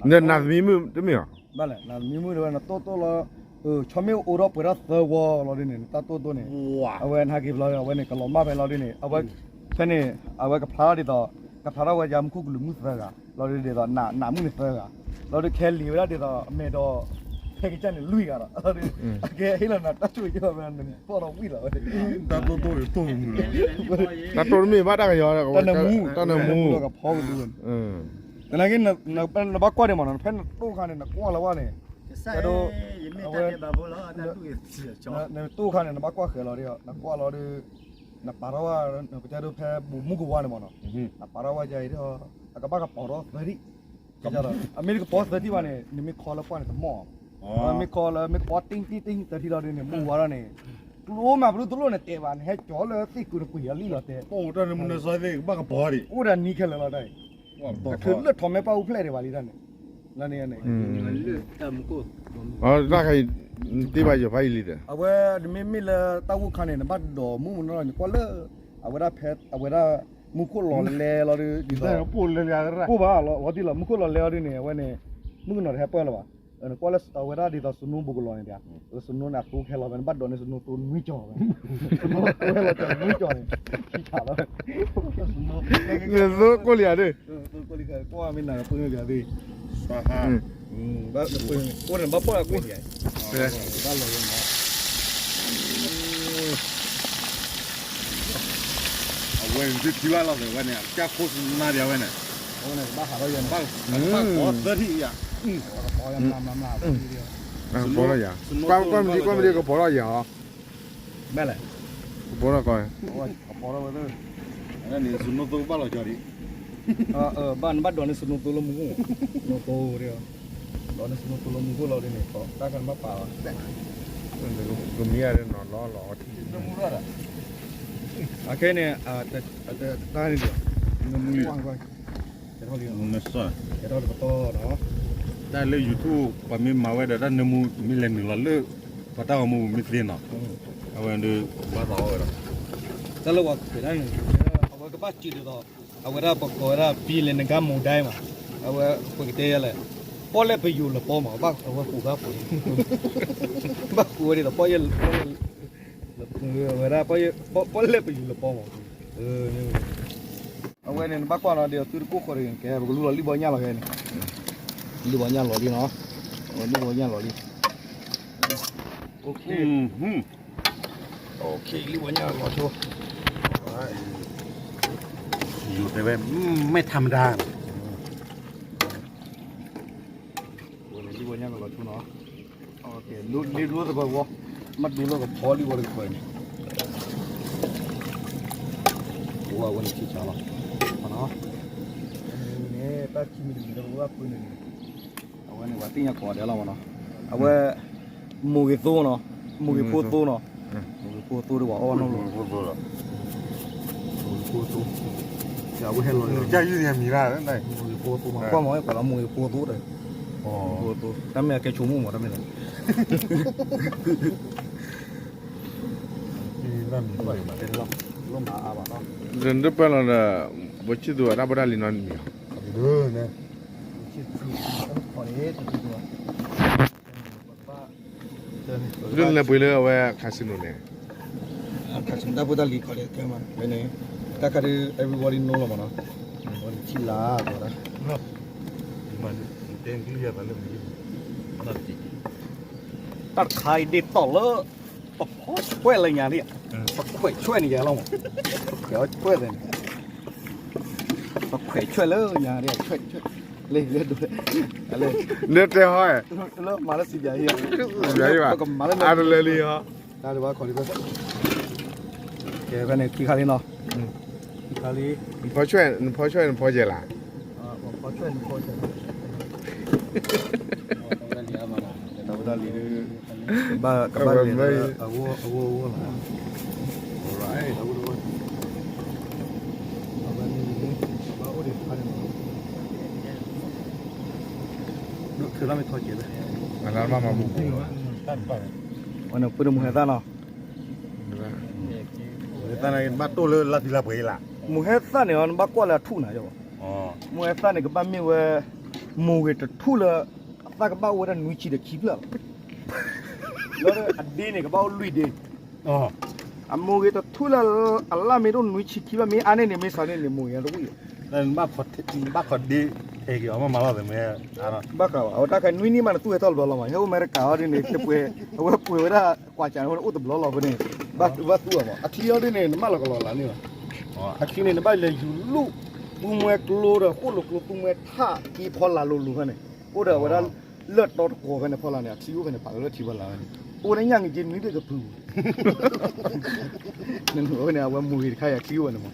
နနၤသမံမုၣ်တမ့ၢ်ဧါ, ဘၣ်လဲၣ် နၤသမံမုၣ်တဝဲ နတိၢ်တိၢ်လီၤ, ဆီမ့ၣ်အိၣ်ဒီးပှဲၤထီၣ်သၢဝီလီၤဒ်န့ၣ် နတၢ်တိၢ်တိၢ်န့ၣ်, အဝဲနဟဲက့ၤဘျီ အဝဲန့ၣ်ကလီၤမၢ်ဖဲလီၤဒ်န့ၣ်, အဝဲ, ဖဲန့ၣ်, အဝဲကဖျါထီၣ်ဒ်သိး, ကဖျါထီၣ်ဝဲယၤမူခိၣ်ကလူးမုၣ်သၢဂၤ, လီၤဒ်သိး နးမုၣ်န့ၣ်သၢဂၤ, လီၤဒ်ခဲလံာ်ဝဲဒၣ်ဒ်သိး အမဲာ်ဒီး, ဖဲကစၢ်န့ၣ်လွံၢ်ဂၤဒီး, အကဲဟ့ၣ်လီၤနၤတၢ်ဆိၣ်ဂ့ၤယီၢ်ဝဲနဖီၣ်ဒီးဝံၣ်လီၤဝဲ, တၢ်တိၢ်တိၢ်မုၢ်လီၤ, တၢ်တိၢ်တမ့ၢ်ဘၣ်တၢ်ကယီၤ, တၢ်နမူ, တၢ်နမူ, ကဖီကလူးဝဲန့ၣ် သနာ်က့ နဘၣ်ကွၢ်ဒံးမးနီၤ ဖဲနတိၢ်ခါန့ၣ် နကွၢ်လီၤဝဲန့ၣ်, ကဲဒိ, အဝဲ, နတိၢ်ခါန့ၣ် နဘၣ်ကွၢ်ဃဲၤလီၤဒံး, နကွၢ်လီၤဒီး, နပာ်ထီၣ်ဝဲ, ပတဲဒိဖဲဘူးမုၢ်ကဝါန့ၣ်မးနီၤ, နပာ်ထီၣ်ဝဲဒ်အံၤဒီး, အကဘၣ်ကပီၤထီၣ်သၢထံၣ်, အမ့ၢ်တကပီၤသၢထံၣ်ဘၣ်န့ၣ် နမ့ၢ်ခီလၢပှၢ်န့ၣ်တမီၢ်, မ့ၢ်ခီလၢမ့ၢ်ကပီၤတံၢ်တံၢ်တံၢ်သၢထံၣ်လီၤဒ်န့ၣ် မုၢ်ဝါထီၣ်န့ၣ်, ကျိမးပဒိၣ်တလိၣ်န့ၣ် တဲဘၣ်န့ၣ် ဟဲကၠီလၢသ့ၣ်ကုာ်တကွံာ်အလံၣ်လီၤတဲ, အိၣ်တၢ်နမူနစီသ့ၣ်ကဘၣ်ကပီၤဒံး, အိၣ်ဒၣ်နံၤခဲလၢာ်လီၤတၢ်အံၤ, ကထုးလၢထီၣ်မဲာ်ပၢ်အိၣ်ဖျဲၣ်ဒံးဘၣ်လံတၢ်န့ၣ်, လၢန့ၣ်န့ၣ်, တၢ်ခါအံၤ, တ့ဘၣ်ယီၤဖးယံာ်လံဒီး, အဝဲ, နမ့မ့ၢ်လၢတၢ်ဂိၢ်ခါန့ၣ် နဘၣ်ဒိးမူမနီၤ နကွၢ်လၢ, အဝဲဒၣ်ဖဲ, အဝဲဒၣ်, မူခိၣ်လီၤလဲလီၤဒီး, ကိၢ်ဘၣ်လီၤ ဝဲဒ်လီၤ မူခိၣ်လီၤလဲအီၤဒ်န့ၣ် အဝဲန့ၣ်, မုၣ်ကနီၤတဟဲပၢၢ်လၢၤဘၣ်, နကွၢ်လၢအဝဲဒၣ်ဒ်သိး snow ဘူးကလီၤန့ၣ်ဒၣ်, snow န့ၣ်အသိခဲလီၤဖဲ နဘၣ်ဒိးန့ၢ် snow သိနွံကၠီၤဖဲ, ဝဲလီၤကၠီၤနွံကၠီၤန့ၣ်, ဆံးဆးလီၤ, သိကိၣ်လံဧါဒ်, သိကိၣ်လံ ကွၢ်မ့ၢ်နၤပှ့ၤမ့ၢ်ပှ့ၤသ့, အိၣ်န့ၣ်ဘၣ်ပီၢ်လၢကွၢ်န့ၣ်, ဘၣ်လီၤဝဲမး အဝဲန့ၣ် သုထံၣ်ဘၣ်လီၤသ့ဝဲန့ၣ် ကၢ်ခိၣ်စနါဒံးဝဲန့ၣ်, အဝဲန့ၣ် ကဘၣ်ဟးထီၣ်ယဲန့ၣ်, ကဘၣ်ကပီၤသၢထံၣ်ယၤ, ကပီၤယၤမးမးမး, ကွၢ်မ့ၢ်ကွၢ်မ့ၢ်ကပီၤထီၣ်ယၤဟီ, မ့ၢ်လဲၣ်, ကပီၤထီၣ်ကီး, ကပီၤထီၣ်ဝဲသ့, န့ၣ် snow သိကဘၣ်လီၤကၠီၤဒံး, ဘၣ်နဘၣ်ဒိးန့ၢ် snow သိလၢမူခိၣ်, snow သိဒံး, ဒိးန့ၢ် snow သိလၢမူခိၣ်လီၤဒ်န့ၣ် တၢ်ခဲန့ၣ်ဘၣ်ပာ်လီၤ, ကမံၤအရ့နီၤလီၤလီၤ, အခဲန့ၣ်, တၢ်န့ၣ်ဒံး, ကဲထီၣ်လံ, ကဲထီၣ်တကတီၢ်နီၤ, တၢ်လၢ YouTube ပှၤမ့ၢ်မၤဝဲဒီး တၢ်နၢမူမ့ၢ်လဲၤနုာ်လီၤလၢ ပှၤတၢ်ဂီၤမူပူၤမ့ၢ်သ့နီၤ, အဝဲဒၣ် ဘၣ်သးအီၣ်ဝဲဒီး, တၢ်လၢပှၤခဲဒၣ်န့ၣ်, အဝဲကဘၣ်စံးဒ်သိး, အဝဲဒၣ်ပကိးဝဲဒၣ် ပံလဲၤနကါမူဒါမး, အဝဲပကတဲယဲလဲၣ်, ပီၣ်လဲၣ်ပယိၤလၢပီမး ဘၣ်အဝဲပူၤဘၣ်ပူၤ, ဘၣ်ပူၤဝဲဒ်သိး ပီၣ်လဲၣ်, ဝဲဒၣ် ပီၣ်လဲၣ်ပယိၤလၢပီမး, အဝဲန့ၣ် နဘၣ်ကွၢ်နီၤ ဒ်သိးသုတကိၢ်ဃီၤတဂ့ၤ ကဲ ပကလူလီၤလံၣ်ဘီညၣ်လီၤခဲန့ၣ်, လံၣ်ဘီညၣ်လီၤလံနီၤ, လံၣ်ဘီညၣ်လီၤလံ, လံၣ်ဘီညၣ်လီၤလံ, ယိၤတဲဝဲ မ့ၢ်ထါမဒါ, လံၣ်ဘီညၣ်ကလီၤဆိနီၤ, လ့ဒိသပှၢ်ဝီ, မ့ၢ်ဒိလၢကဖီလံဝဲတကပၤန့ၣ်, ဝဲန့ၣ်ဆံးဆးလီၤ, န့ၣ် တၢ်ခံမံၤတမံၤလၢပဝဲပှ့ၤန့ၣ်န့ၣ်, အဝဲန့ၣ် ပှၤသ့ၣ်ညါကိးဂၤဒဲးလီၤမးနီၤ, အဝဲ, မိၢ်ဂ့ၤသိနီၤ, မိၢ်ဂ့ၤဖိသိနီၤ, မိၢ်ဂ့ၤဖိသိဒီး, မိၢ်ဂ့ၤဖိသိ, အဝဲဟဲလီၤ, မိၢ်ဂ့ၤဖိသိမး ကွၢ်မး ပှၤလၢမိၢ်ဂ့ၤဖိသိဒီး, တၢ်မ့ၢ်အကဲဆိကမိၣ်မး တမ့ၢ်လၢ, လီၤမၤအါဘၣ်နီၤ, ဒ်ပၢၢ်လီၤဒီး, ဘိၣ်ဆံၣ်သူၤအတၢ်ဘိၣ်တၢ်လံၤနီတမံၤလီၤ ဒ်န့ၣ် လၢပှ့ၤလၢအဝဲ casino န့ၣ် casino တၢ်ဖိတၢ်လံၤခီဒ်န့ၣ် တၢ်ခါဒ် everybody know လီၤမးနီၤ everybody ထံၣ်လၢ် တၢ်တခါအံၤဒ်သိးလၢ ပဖီဆွဲၣ်လၢညါဒ် ပခွဲးဆွဲၣ်န့ၣ်ယဲလီၤမး ခွဲးဆွဲၣ်န့ၣ် ပခွဲးဆွဲၣ်လၢညါဒ် ဆွဲၣ် လၢ လၢတဲဟီ လၢမၤလၢစံးဘၣ်ဟံၣ် ပကမၤလၢ အတလၢလံဟီ တၢ်တဘၣ်ခီဒ် ကဲဖဲန့ၣ်ခံခါလံနီၤ ခံခါလံ နဖီဆွဲၣ် နဖီဆွဲၣ် နဖီယဲလၢ် ဖီဆွဲၣ် နဖီဆွဲၣ် တၢ်ဝဲဒၣ်လံ ဘၣ်ကဘၣ်လဲၤ အဂီၢ်အဂီၢ်လီၤ right အဝဲန့ၣ် ဘၣ်အိၣ်ဒံးတခါန့ၣ် ဒိၣ်ထုးလီၤမ့ၢ်ထီကဲးလၢ အလၢမၤမူပူၤ ဝဲန့ၣ်ပှၤတမူဟဲသၣ်နီၤ မူဟဲသၣ်န့ၣ် ဘၣ်တိၢ်လၢလါသီလါပှဲၤလၢ မူဟဲသၣ်န့ၣ် နဘၣ်ကွၢ်လၢအထူၣ်နၤယီၤဘၣ် မူဟဲသၣ်န့ၣ် ကဘၣ်မ့ၢ်ဝဲ မူဂ့ၤတထူၣ်လၢ အသၣ်ကဘၣ်အိၣ်ဝဲဒၣ်နွံဆံဒီးခံဖျၢၣ်လီၤ လၢအဒ့န့ၣ် ကဘၣ်အိၣ်လွံၢ်ဒ့ အမူဂ့ၤတထူၣ်လၢ အလၢ်မ့ၢ်တအိၣ်နွံဆံခံဖျၢၣ် မ့ၢ်အါန့ၢ်န့ၣ် မ့ၢ်စှၤန့ၢ်န့ၣ် မူဂ့ၤတဝံၣ် ဘၣ်ခီဒ့ ဟဲက့ၤအီၤမ့ၢ်မၤလီၤသ့ၣ်မ့ၢ် ဘၣ်ဃးဘၣ် အဝဲတၢ်ခါနွံနံၣ်မးနသူၣ်ဟဲထီၣ်တဘျီလီၤမး ဟဲအိၣ်အမဲရကၤအီၤဒ်န့ၣ် တပှဲၤ အဝဲပှဲၤဝဲဒၣ်ကွၢ်စၢ်န့ၣ် အိၣ်တဘျီလီၤဖဲန့ၣ် ဘၣ်သူအီၤမး အချံအီၤဒ်န့ၣ် နမၢလီၤကလီၤလၢ်န့ၣ်လီၤ အချံန့ၣ် နဘၣ်လဲၤယူၤလူၢ် သူမှဲကျိဒီး ဃိၣ်လိာ်ကျိသူမှဲထၣ်က့ဖီလာ်လိၤလိၤဖဲန့ၣ် အိၣ်ဒီးအဝဲဒၣ် လၢၢ်တီတကိးဖဲန့ၣ်ဖီလာ်န့ၣ် အချံအိၣ်ဖဲန့ၣ် ပာ်လီၤလၢထံဖီလာ်ဝဲန့ၣ် အိၣ်ဝဲဒၣ်ညၣ်က့ၤက့ၤနွံဘ့ၣ်ကဖု နအိၣ်န့ၣ် အဝဲမူဂ့ၤတခါအံၤ အချံအိၣ်ဝဲန့ၣ်မး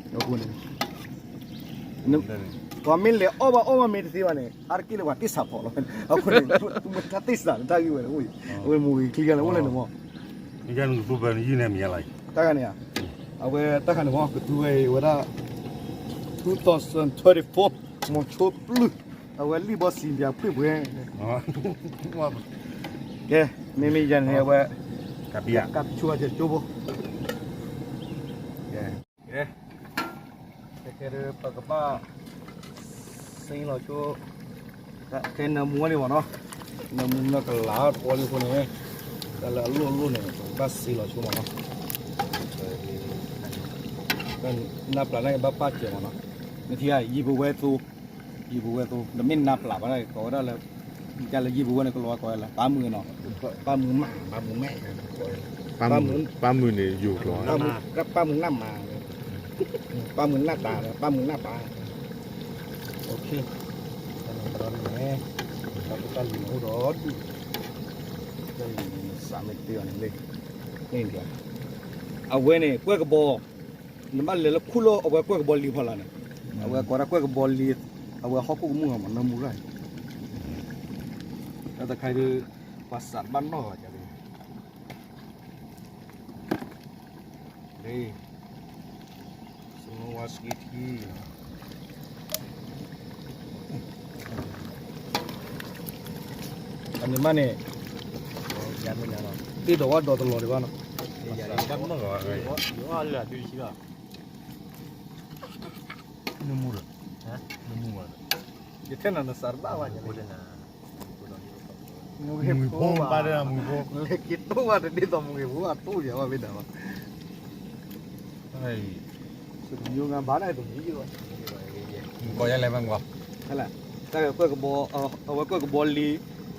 အဃိန့ၣ် ပှၤမ့ၢ်လဲၤအီၣ်ဘၣ်အီၣ်ဘၣ်မ့ၢ်တသ့ဘၣ်န့ၣ် အါတက့ၢ်လၢပှၤတ့ၢ်စးဖီၣ်လီၤ အဃိန့ၣ် သူမှဲထၣ်တ့ၢ်စးလၢတၢ်ဂ့ၢ်ဝဲန့ၣ် အိၣ်အံၤ အဝဲမူဂ့ၤချံဂၤန့ၣ် အိၣ်လၢန့ၣ်မး တၢ်ဂၤန့ၣ်ဧါ အဝဲတၢ်ခါန့ၣ်မး ကသူဝဲအံၤဝဲဒၣ် two thousand twenty-four မီၤဆိပျုၢ် အဝဲလံၣ်ဘီစံးပၠးဖှ့ၣ်ပှဲၤ ကဲ မ့မ့ၢ်ယၤန့ၣ်အဝဲ ကပ် ကပ် ကပ်ဆိကဲကၠိဖိ ကဲ ကဲ ခဲခဲဒ်ပကဘၣ် စ့လီၤဆိ ခဲနၢမူန့ၣ်မးနီၤ နၢမူနီၢ်ကလၤတပီလံအဃိန့ၣ် တၢ်လၢအလိၣ်အလိၣ်န့ၣ် ပကဘၣ်စ့လီၤဆိမးနီၤ နၢ်ပျၢ်န့ၣ်ကဘၣ်ပာ်စဲးမးနီၤ နထံၣ်ဧါ ယံာ်ပဝဲသိ ယံာ်ပဝဲသိ နမ့ၢ်နၢ်ပျၢ်ဘၣ်န့ၣ် ကိးဝဲဒၣ်လၢ ကလၢယံာ်ပဝဲန့ၣ် ကလီၤဝဲကိးဝဲလၢ ပၢ်မုၢ်နီၤ ပၢ်မုၢ်မး ပၢ်မုၢ်မဲ ပၢ်မုၢ်န့ၣ်ယိာ်ကျိၤ ပၢ်မုၢ်နၢ်မး ပၢ်မုၢ်နၢ်တၢ် ပၢ်မုၢ်နၢ်ပၢ် တၢ်န့ၣ် တၢ်လံၤန့ၣ်အိၣ်ဒီးဒူၣ် တၢ်လံၤန့ၣ် စးမ့ၢ်တ့ၢ်အီၤန့ၣ်လံ အဝဲန့ၣ် ကွဲၢ်ကဘီ နဘၣ်လဲၤလၢခူၣ်လၢအဝဲကွဲၢ်ကဘီလံၤဖီလာ်န့ၣ် အဝဲကိးဒၣ်ကွဲၢ်ကဘီလံၤ အဝဲဟီၣ်ခိၣ်ကမူၣ်မး နၢမူရၣ် တၢ်တခါဒ် ပှၤစးတဘၣ်နီၣ်ဂၤ ကဒ် လံ စမဝါစကံထံ အန့ၣ်မးန့ၣ် သ့ၣ်ဒီးဝၣ်ဒီးတလီၤဒံးဘၣ်နီၤ နမူရၣ် နမူရၣ် ယထဲနၤနစးတဘၣ်ဘၣ် မူဂ့ၤဖိဘၣ် လဲၤက့ၤတိၢ်ဘၣ်တဒ်သိးမူဂ့ၤဖိအတိၢ်ယၤဘၣ်မ့ၢ်ဒၣ်ဘၣ် မူဂၤဘၣ်န့ၣ်တမူဂၤ မူကီယဲလဲၣ်မ့ၢ်မူ ဟဲလၢ တၢ်ကွဲၢ်ကဘီ အဝဲကွဲၢ်ကဘီလံၤ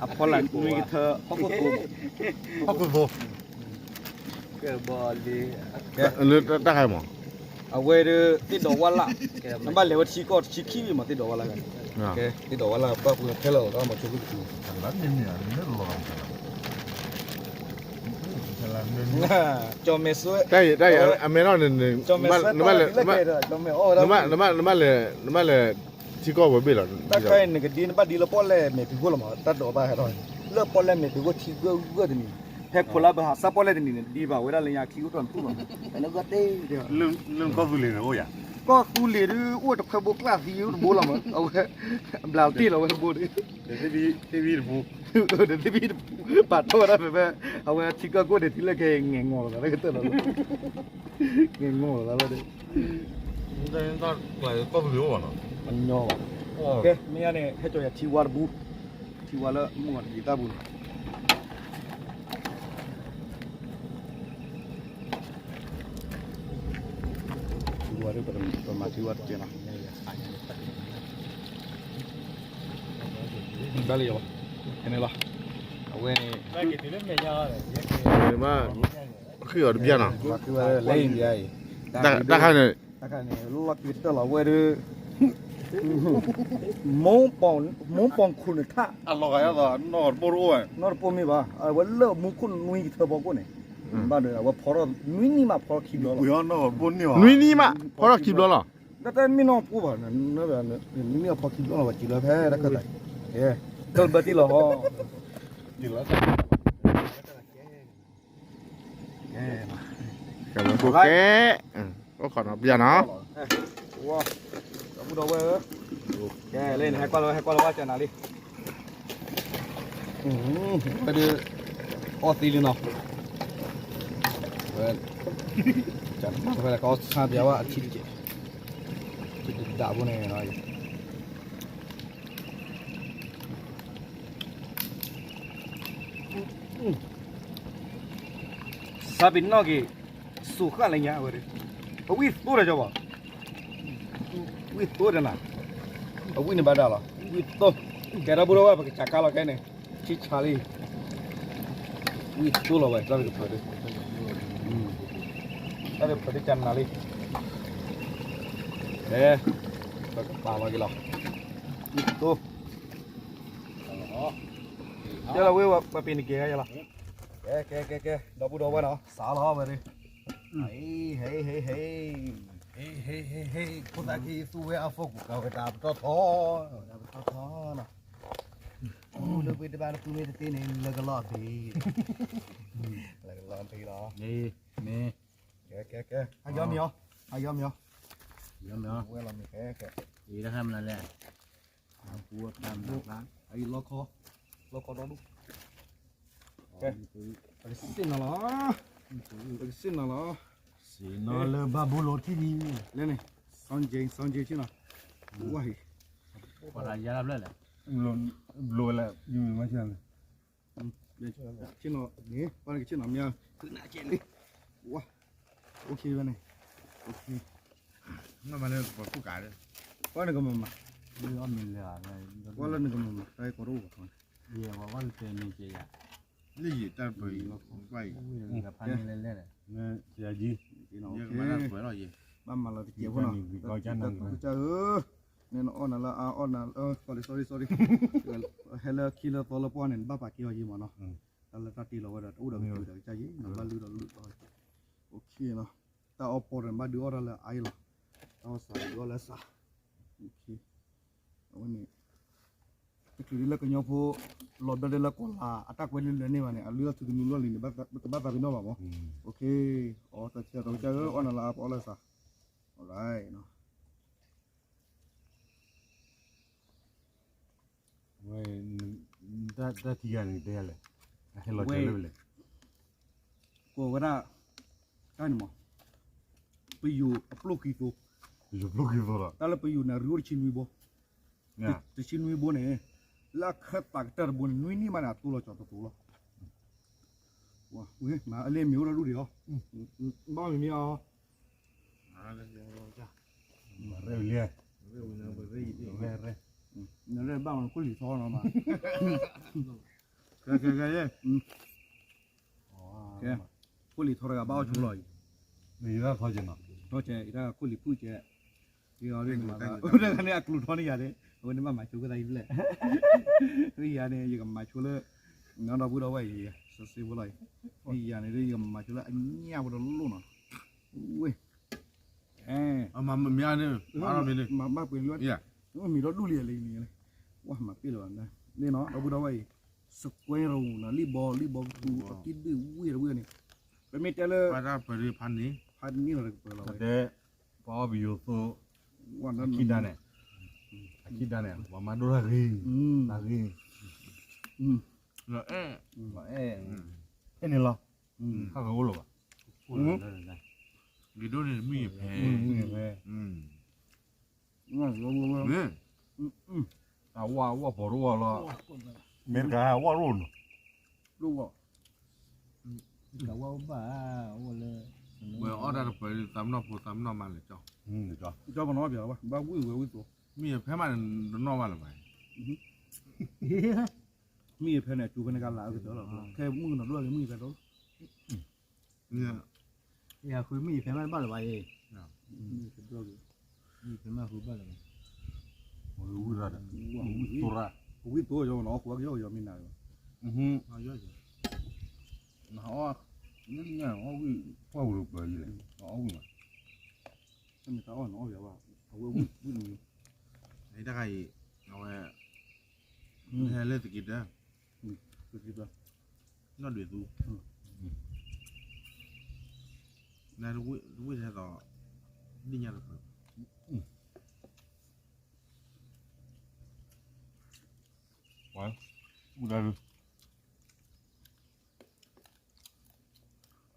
အဖီလာ်နွံကထၢ ဟီၣ်ခိၣ်သိ ဟီၣ်ခိၣ်သိ ကွဲၢ်ကဘီလံၤ လၢတၢ်ခါမး အဝဲဒၣ်သ့ၣ်ဒီးဝၣ်လၢ် နဘၣ်လဲၤဝဲတဆံကီၢ်တဆံခံမး သ့ၣ်ဒီးဝၣ်လၢ် ကဲ သ့ၣ်ဒီးဝၣ်လၢ် ပှၤပှဲၤထဲလီၤ မီၤဆိကတကူ ကၠီမဲာ်စွဲ တၢ်အံၤ တၢ်အံၤ အမဲထီၣ်န့ၣ် နဘၣ်လဲၤ နဘၣ်လဲၤ နဘၣ်လဲၤ ထံကီၢ်ဝဲဘ့ၣ်လီၤ တၢ်ခါအံၤ နကဒ်နဘၣ်ဒ်လၢပီၣ်လဲၣ်မဲာ်ဖံးခိၣ်လီၤမး တၢ်ဒိးဘၣ်ဟဲထီၣ် လၢပီၣ်လဲၣ်မဲာ်ဖံးခိၣ်ထံဂၢၢ်ဂၢၢ်တနံၤ ဖဲခိးလၢပဟးစၢ်ပီၣ်လဲၣ်တနံၤန့ၣ် ဒ်ဘၣ်ဝဲဒၣ်လၢညါချံအိၣ်ထီၣ်နသူၣ်လီၤ လၢကီၢ်သူလ့ၤန့ၣ်အိၣ်ယၤ ကီၢ်သူလ့ၤဒ်အိၣ်တခွဲဘိကျၢ်သံအိၣ်တဘိလီၤမး အဝဲ ဘျးတ့ၢ်လီၤဝဲတဘိဒ် တသ့ဘံတဘိ တသ့ဘံတဘိ ပာ်ထီၣ်ဝဲဒၣ်ဖဲဖဲ အဝဲထံကီၢ်ကိၣ်န့ၣ် ထံလၢခဲအံၤ ငဲၤငီၤလီၤသးလၢကတၢၢ်လီၤ ငဲၤငီၤလီၤသးလီၤဒ် ကီၢ်သူလ့ၤအိၣ်ဘၣ်နီၤ ညီဘၣ်. ကဲ မ့ၢ်ညါန့ၣ် ဟဲကၠီၤယၤထံဝါတဘူ, ထံဝါလၢမုၢ်ဂီၤတယံၤတၢ်ပူၤန့ၣ်, ထံဝါဒီး ပမၤထံဝါတကဲးနီၤ, ဘၣ်လံယဘၣ်, န့ၣ်လီၤ, အဝဲန့ၣ် မ့ၢ် ဃ့အီၤတဘျီနီၤ, တၢ်ခါန့ၣ် တၢ်ခါန့ၣ် လီၤက့ၤတၢ်လီၤဝဲဒီး မူပူၤခိၣ်နထၣ် အလီၤဂာ်ယသး နီၢ်တပိၢ်တအိၣ်ဝဲ နီၢ်တပိၢ်မ့ၢ်ဘၣ် အဝဲလၢမူခိၣ်နွံကထၢဖီခိၣ်န့ၣ်, ဘၣ်ဒီးအဝဲဖီထီၣ်နွံနံၣ်မးဖီထီၣ်ခံဘျီလီၤ, နွံနံၣ်မးဖီထီၣ်ခံဘျီလီၤ, တၢ်တမ့ၢ်နီၢ်ပူၤဘၣ်, နွံနံၣ်အဖီခံဘျီလီၤ ပှၤစံးလၢဖဲတၢ်ခၢၣ်သး, ကဲ, ကဲလၢဘၢတံၢ်လီၤဟီ, ကဲ, အိၣ်ခိးနီၤပျၢ်နီၤ, ဝဲဒၣ်, ကဲလၢနဟဲကွၢ်လီၤ ဟဲကွၢ်လီၤဝဲကနၤလံ, ဝဲဒၣ်, အီၣ်သံလံနီၤ, ဝဲ, ကနၤဝဲဒၣ်ကအီၣ်ဆၣ်ပျၢ်ဝဲအထံတကဲး, ဒၣ်ဖိန့ၣ်နီၤ စးပ့ၤနီၣ်က့ၤ, စူၤဃၣ်လၢညါဝဲ, အဝံၣ်သိတၢ်ကီဘၣ်, ဝံၣ်သိတၢ်နၤ, အဝံၣ်န့ၣ်ဘၣ်ဒၣ်လီၤ ဝံၣ်သိ, ကဲဒီပုၢ်ဒီဝဲၢ် ပကစးကါလီၤခဲန့ၣ်, ဆံၣ်ဆါလံ, ဝံၣ်သိလီၤဝဲ တၢ်ကဖၢဒီး, တၢ်ကဖၢဒီးကနၤလံ, ကဲ, ပကပာ်လီၤက့ၤလီၤ, ဝံၣ်သိ ကဲလီၤဝဲ ပပ့ၤနကဲယလီၤ, ကဲ ကဲ ကဲ ကဲ ဒီပုၢ်ဒီဝဲၢ်နီၤ စးလီၤဝဲဒၣ်, ဟ့ ဟ့ ဟ့ ဟ့, ဟ့ ဟ့ ဟ့ ဟ့ ဖိသၣ်ခံသူဝဲအဖီခိၣ်ကဝဲတၢ်ပတီၢ်ထီ, တၢ်ပတီၢ်ထီနီၤ, လၢပှၤတဘၣ်တသူမ့ၢ်တသ့န့ၣ် လၢကလီၤအဘ့ၣ်, လၢကလီၤအဘ့ၣ်လီၤ, မ့ၢ်, ကဲ ကဲ ကဲ ဟးယီမ့ၢ်အီၤ, ဟးယီမ့ၢ်အီၤ, ယီမ့ၢ်အီၤ, ဝဲလီၤမ့ၢ်ကဲ ကဲ, အံၤတၢ်ခါမနုၤလဲၣ် အပူၤအဖျါမနုၤဖျါ, အံၤလီခီ, လီခီဒီဒူၣ်, ကဲ, ပကစ့ၣ်နီၤလီၤ, ပကစ့ၣ်နီၤလီၤ, စ့ၣ်နီၤလၢဘၣ်ဘိလီၤထံၣ်န့ၣ်, လဲၣ်န့ၣ်, စီၣ်ကၠ့ စီၣ်ကၠ့ဆ့ၣ်နီၤ, ဝါဟံၣ်, ပှၤတၢ်ယါလၢဖျၢၣ်လဲၣ်, ဘျိဝဲလဲၣ်, ယမ့ၢ်မၤဆ့ၣ်နီၤ, ဆ့ၣ်နီၤန့ၣ် ပှၤကဆ့ၣ်နီၤမ့ၢ်, ဝါ, အိၣ်ခ့ဝဲန့ၣ်, အိၣ်ခ့, နမၤလၢပှၤကူၣ်ကးဒီး, ပှၤနကမၤမၤ, ပှၤလၢနကမၤမၤ တၢ်ကီတအိၣ်ဘၣ်, ယဲဝဲဝဲလၢတဲန့ၣ်ကဲယၤ, လၢယတၢ်ပၢၢ်အံၤ, ဖဲန့ၣ်လဲၣ်လဲၣ်, ယဲ, ဘၣ်မၤလီၤတကဲးဖိနီၤ, တၢ်ကူၣ်ကၢ်ဧၢ, နဲနအီၣ်နၤလၢအအီၣ်နၤလၢ, sorry sorry sorry, ဟဲလၢခံလၢသီလၢပှၢ်န့ၣ် နဘၣ်ပာ်ကဲအီၤယံၤမးနီၤ, တၢ်လၢတၢ်တ့လီၤဝဲဒီး တအိၣ်ဒီးကတုၤဒီးကစၢ်ယံၤ, နဘၣ်လုၢ်ဒီးလုၢ်, အိၣ်ခ့နီၤ, တၢ်အီၣ်ပီဒီးနဘၣ်ဒုးအီၣ်တၢ်လၢအအံၤလီၤ, တၢ်အီၣ်စးဒုးအီၣ်လၢစး, အဝဲန့ၣ် တချုးဒ်လၢကညီဖိ လီၤဘျၢဒ်လၢကီၢ်လၤ အတၢ်ကွဲလၢလၢန့ၢ်ဘၣ်န့ၣ် အလုၢ်အီၣ်ထူသနူလီၢ်လံၤန့ၣ် ကဘၣ်သးပ့ၤနီၣ်ဘၣ်မး, အီၣ်တၢ်ဆၢကတီၢ်ကစၢ်ဧၢ အီၣ်နၤလၢအအီၣ်လၢစး, ဝဲ, တၢ်ထံဂၤန့ၣ်တဲလဲၣ်, အဟဲလီၤတဲလၢလဲၣ်, ကိးဝဲဒၣ်, တၢ်န့ၣ်မး, ပယိၤအပျိၢ်ခံသိ, ပယိၤပျိၢ်ခံသိလီၤ, တၢ်လၢပယိၤန့ၣ် အရူအိၣ်တဆံနွံဘိ, တဆံနွံဘိန့ၣ်, လၢအခၢၣ်သးကတၢၢ်တဘိန့ၣ် နွံနံၣ်မးန့ၣ် အတိၢ်လီၤကၠီၤတသိးလီၤ, မၤအလ့မ့ၢ်အိၣ်ဒီးဒူၣ်ဒံးအီၤ, ဘၣ်မ့ၢ်မ့ၢ်အီၤ နရဲၣ်ဘၣ်မး ခိၣ်လံၤထီနီၤမး, ကဲ, ကဲ, ကဲ, ကဲ, ခိၣ်လံၤထီတဂၤဘၣ်အီၣ်ဆိလီၤအံၤ, ထီကဲ, ယတၢ်ခိၣ်လံၤဖုၣ်ကဲ, အဝဲန့ၣ်အကျိၤထီန့ၢ်ယၤန့ၣ်, အဝဲန့ၣ်ဘၣ်မၤဆိကသးအံၤဖျဲၣ်, ယၤန့ၣ် ယကမၤဆိလၢ, ဒီပုၢ်ဒီဝဲၢ်အံၤ, စ့ဖိလီၤအံၤ, ယၤန့ၣ် ယကမၤဆိလၢအညၣ်ဖိတလိၣ်နီၤ, ဝဲ မၤမ့ၢ်န့ၣ်, မၤဘၣ်ပှဲၤလၢ, မ့ၢ်ဒီဒူၣ်လံလံ, ဝဲမၤပ့ၢ်လၢၤဘၣ်န့ၣ်နီၤ ဒီပုၢ်ဒီဝဲၢ်အံၤ, စကွဲရူၤနီၤ လံၣ်ဘီ လံၣ်ဘီကသူအီၤတံၢ်ဒုၣ်ဝံၣ်တဝံၣ်န့ၣ်, ပမ့ၢ်တဲလၢ, ဖးန့ၢ်လီၤတကပၤလီၤဝဲ, ပှၤအီၣ်ပယိၤသိ, အခံဒၣ်န့ၣ်, အခံဒၣ်န့ၣ် ပှၤမၤဒိၣ်တၢ်ဂ့ၤ, တၢ်ဂ့ၤ, အဲ, အဲန့ၣ်လီၤ, ဟးကအိၣ်လၢၤဘၣ်, ဂ့ၤဒိၣ်န့ၣ်မုၢ်ယဖဲ, မုၢ်ယဖဲ, အဝဲ အဝဲပိာ်တဝီလီၤ, မ့ၢ်တကးဝဲရိၣ်န့ၣ်, ဝဲအီၣ်တၢ်တပၢၤ သးပနီၣ်ဖိသးပနီၣ်မၤလဲၣ်ကၠီ, ကၠီပနီၣ်ပၠးဘၣ် ဘၣ်ဝံၣ်ဝဲဝံၣ်သိး, မ့ၢ်ဖဲမးတနီၣ်ဘၣ်လၢၤဘၣ်, မ့ၢ်ဖဲန့ၣ် အကၠူဖဲန့ၣ်ကလၤကတၢၢ်လီၤ, ခဲမုၢ်ကနီၤဒိၣ်လၢမုၢ်ဖဲဒိၣ် ယဃုမ့ၢ်ဖဲမးတဘၣ်လၢၤဘၣ်ယဲ, မ့ၢ်ဖဲမးဃုဘၣ်လၢၤဘၣ်, ဝံၣ်သိရၣ်, ဝံၣ်သိယီၤနီၤ အီၣ်ဃုဘၣ်ကယီၢ်ကယီၢ်မ့ၢ်နၤ, နအီၣ်ဝံၣ်ပှၢ်ဝံၤလၢပၢၤယလဲၣ်, နအီၣ်ဝံၣ်မး, တမ့ၢ်တၢ်အီၣ်နအီၣ်ယၤဘၣ်, အဝဲဝံၣ်ဝံၣ်နမံၤ, တခါအံၤ, အဝဲ ဟဲလၢသက့တၢ်, သက့တၢ်, နီၢ်ဒွဲၣ်သူ, နတဝံၣ်ထဲသိး, ဒ်ညါတပၢၤ, ဝဲ, အူတၢ်ဒုး,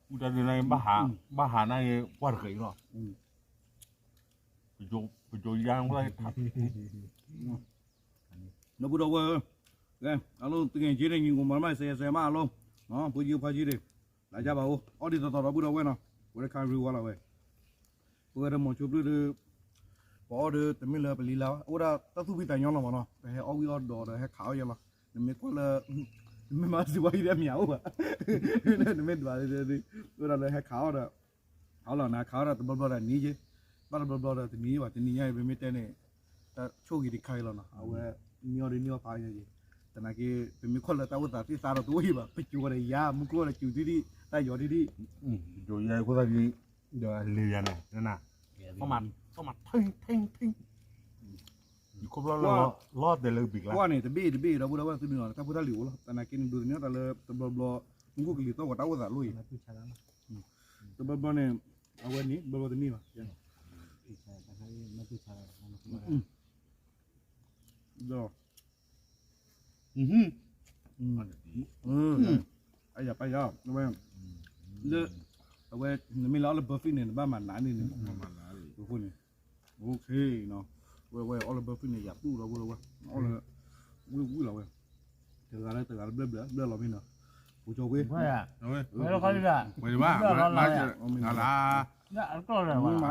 အူတၢ်ဒုးန့ၣ် ဘၣ်ဟးန့ၣ် ပှၢ်တဃဲၤအံၤလီၤ, ပကၠိယါ, ဒီပုၢ်ဒီဝဲၢ်, အလိၣ်သူငယ်ချင်းတွေ ညီအစ်ကိုမောင်နှမ စဲစဲမးအလိၣ်, ဖိကြီးဖိကြီးတွေ, လာကြပါဦး, အီၣ်ဒ်သိးသိးဒီပုၢ်ဒီဝဲၢ်နီၤ, ဝဲတခါရံဝါလီၤဝဲ, ပဝဲဒၣ်မိၤဆိဖျုၣ်ဒီး, ပအီၣ်ဒီးတမ့ၢ်လၢပလံၤလၢ်ဘၣ်, အိၣ်ဒၣ်တၢ်သူၣ်ဖှံသးညီလီၤမးနီၤ, ပဟဲအီၣ်ဝံၣ်အီၣ်ဒီးဟဲခးအီၣ်ယဲလီၤ, နမ့ၢ်ကွၢ်လၢ, နမ့ၢ်မၤစံးဝါအံၤဒီးမ့ၢ်အအိၣ်ဘၣ်, နမ့ၢ်ဒွး, အိၣ်ဒၣ်လၢဟဲခးအီၣ်ဒီး အလီၤနၤခးအီၣ်ဒီးတဘျီဘျီဒီးနံၤယ့, ဘၣ်တဘျီဘျီဒီးတနံၤယ့ဘၣ် တနံၤညါအံၤ ပမ့ၢ်တဲန့ၣ်, တၢ်ဆိၣ်ဂ့ၤတခါအံၤလီၤနီၤ, အဝဲ, နံၤအီၤဒ်နံၤအီၤဖးယဲယ့, သနာ်က့, ပမ့ၢ်ကွၢ်လၢတၢ်အိၣ်သးသ့ၣ်သးဒီးတအိၣ်ယံၤဘၣ် ပကၠိဝဲဒီးယၤ မူခိၣ်ဝဲဒီးကၠိဒ်ဒ်, တၢ်ယီၤဒ်ဒ်, ကၠိယၤအံၤခိၣ်သၣ်ဒ်, ဒီးအလ့ၤယၤန့ၣ်, သီမးထံထံထံ, ယခိၣ်ဖျီၣ်လၢ, လီၤတဲာ်လၢကပံၤကျါ, ကွၢ်န့ၣ် တဘ့ၣ်တဘ့ၣ်ဒီပုၢ်ဒီဝဲၢ်သုဒုးနီၤ တၢ်ဖိတၢ်လံၤအိၣ်လီၤ သနာ်က့န့ၣ် ဒိးသန့ၤတၢ်လၢတဘျီဘျီ, မူခိၣ်ကလံၤသီၣ်ဂီၤတၢ်အိၣ်သးလိၣ်အံၤ တဘျီဘျီန့ၣ်, အဝဲန့ၣ် ဘျီဘျီတန့ၢ်ဘၣ်, ဒီး, အယၤပယၤ, အဝဲ, လၢ, အဝဲ, နမ့ၢ်လၢအီၣ်လၢ buffet န့ၣ် နဘၣ်မၤနးန့ၣ်န့ၣ်, အဃိန့ၣ်, ဝဲဝဲအီၣ်လၢ buffet န့ၣ် ယၤတူၢ်ဒီပုၢ်ဒီဝဲၢ်, အီၣ်လၢ, ဝံၣ်ဝံၣ်လီၤဝဲ, တဂၤလၢတဂၤလၢဘျၢဘျၢဘျၢလီၤမ့ၢ်နီၤ, ပူၤကၠီဝ့ၢ်, ဝဲ, မၤ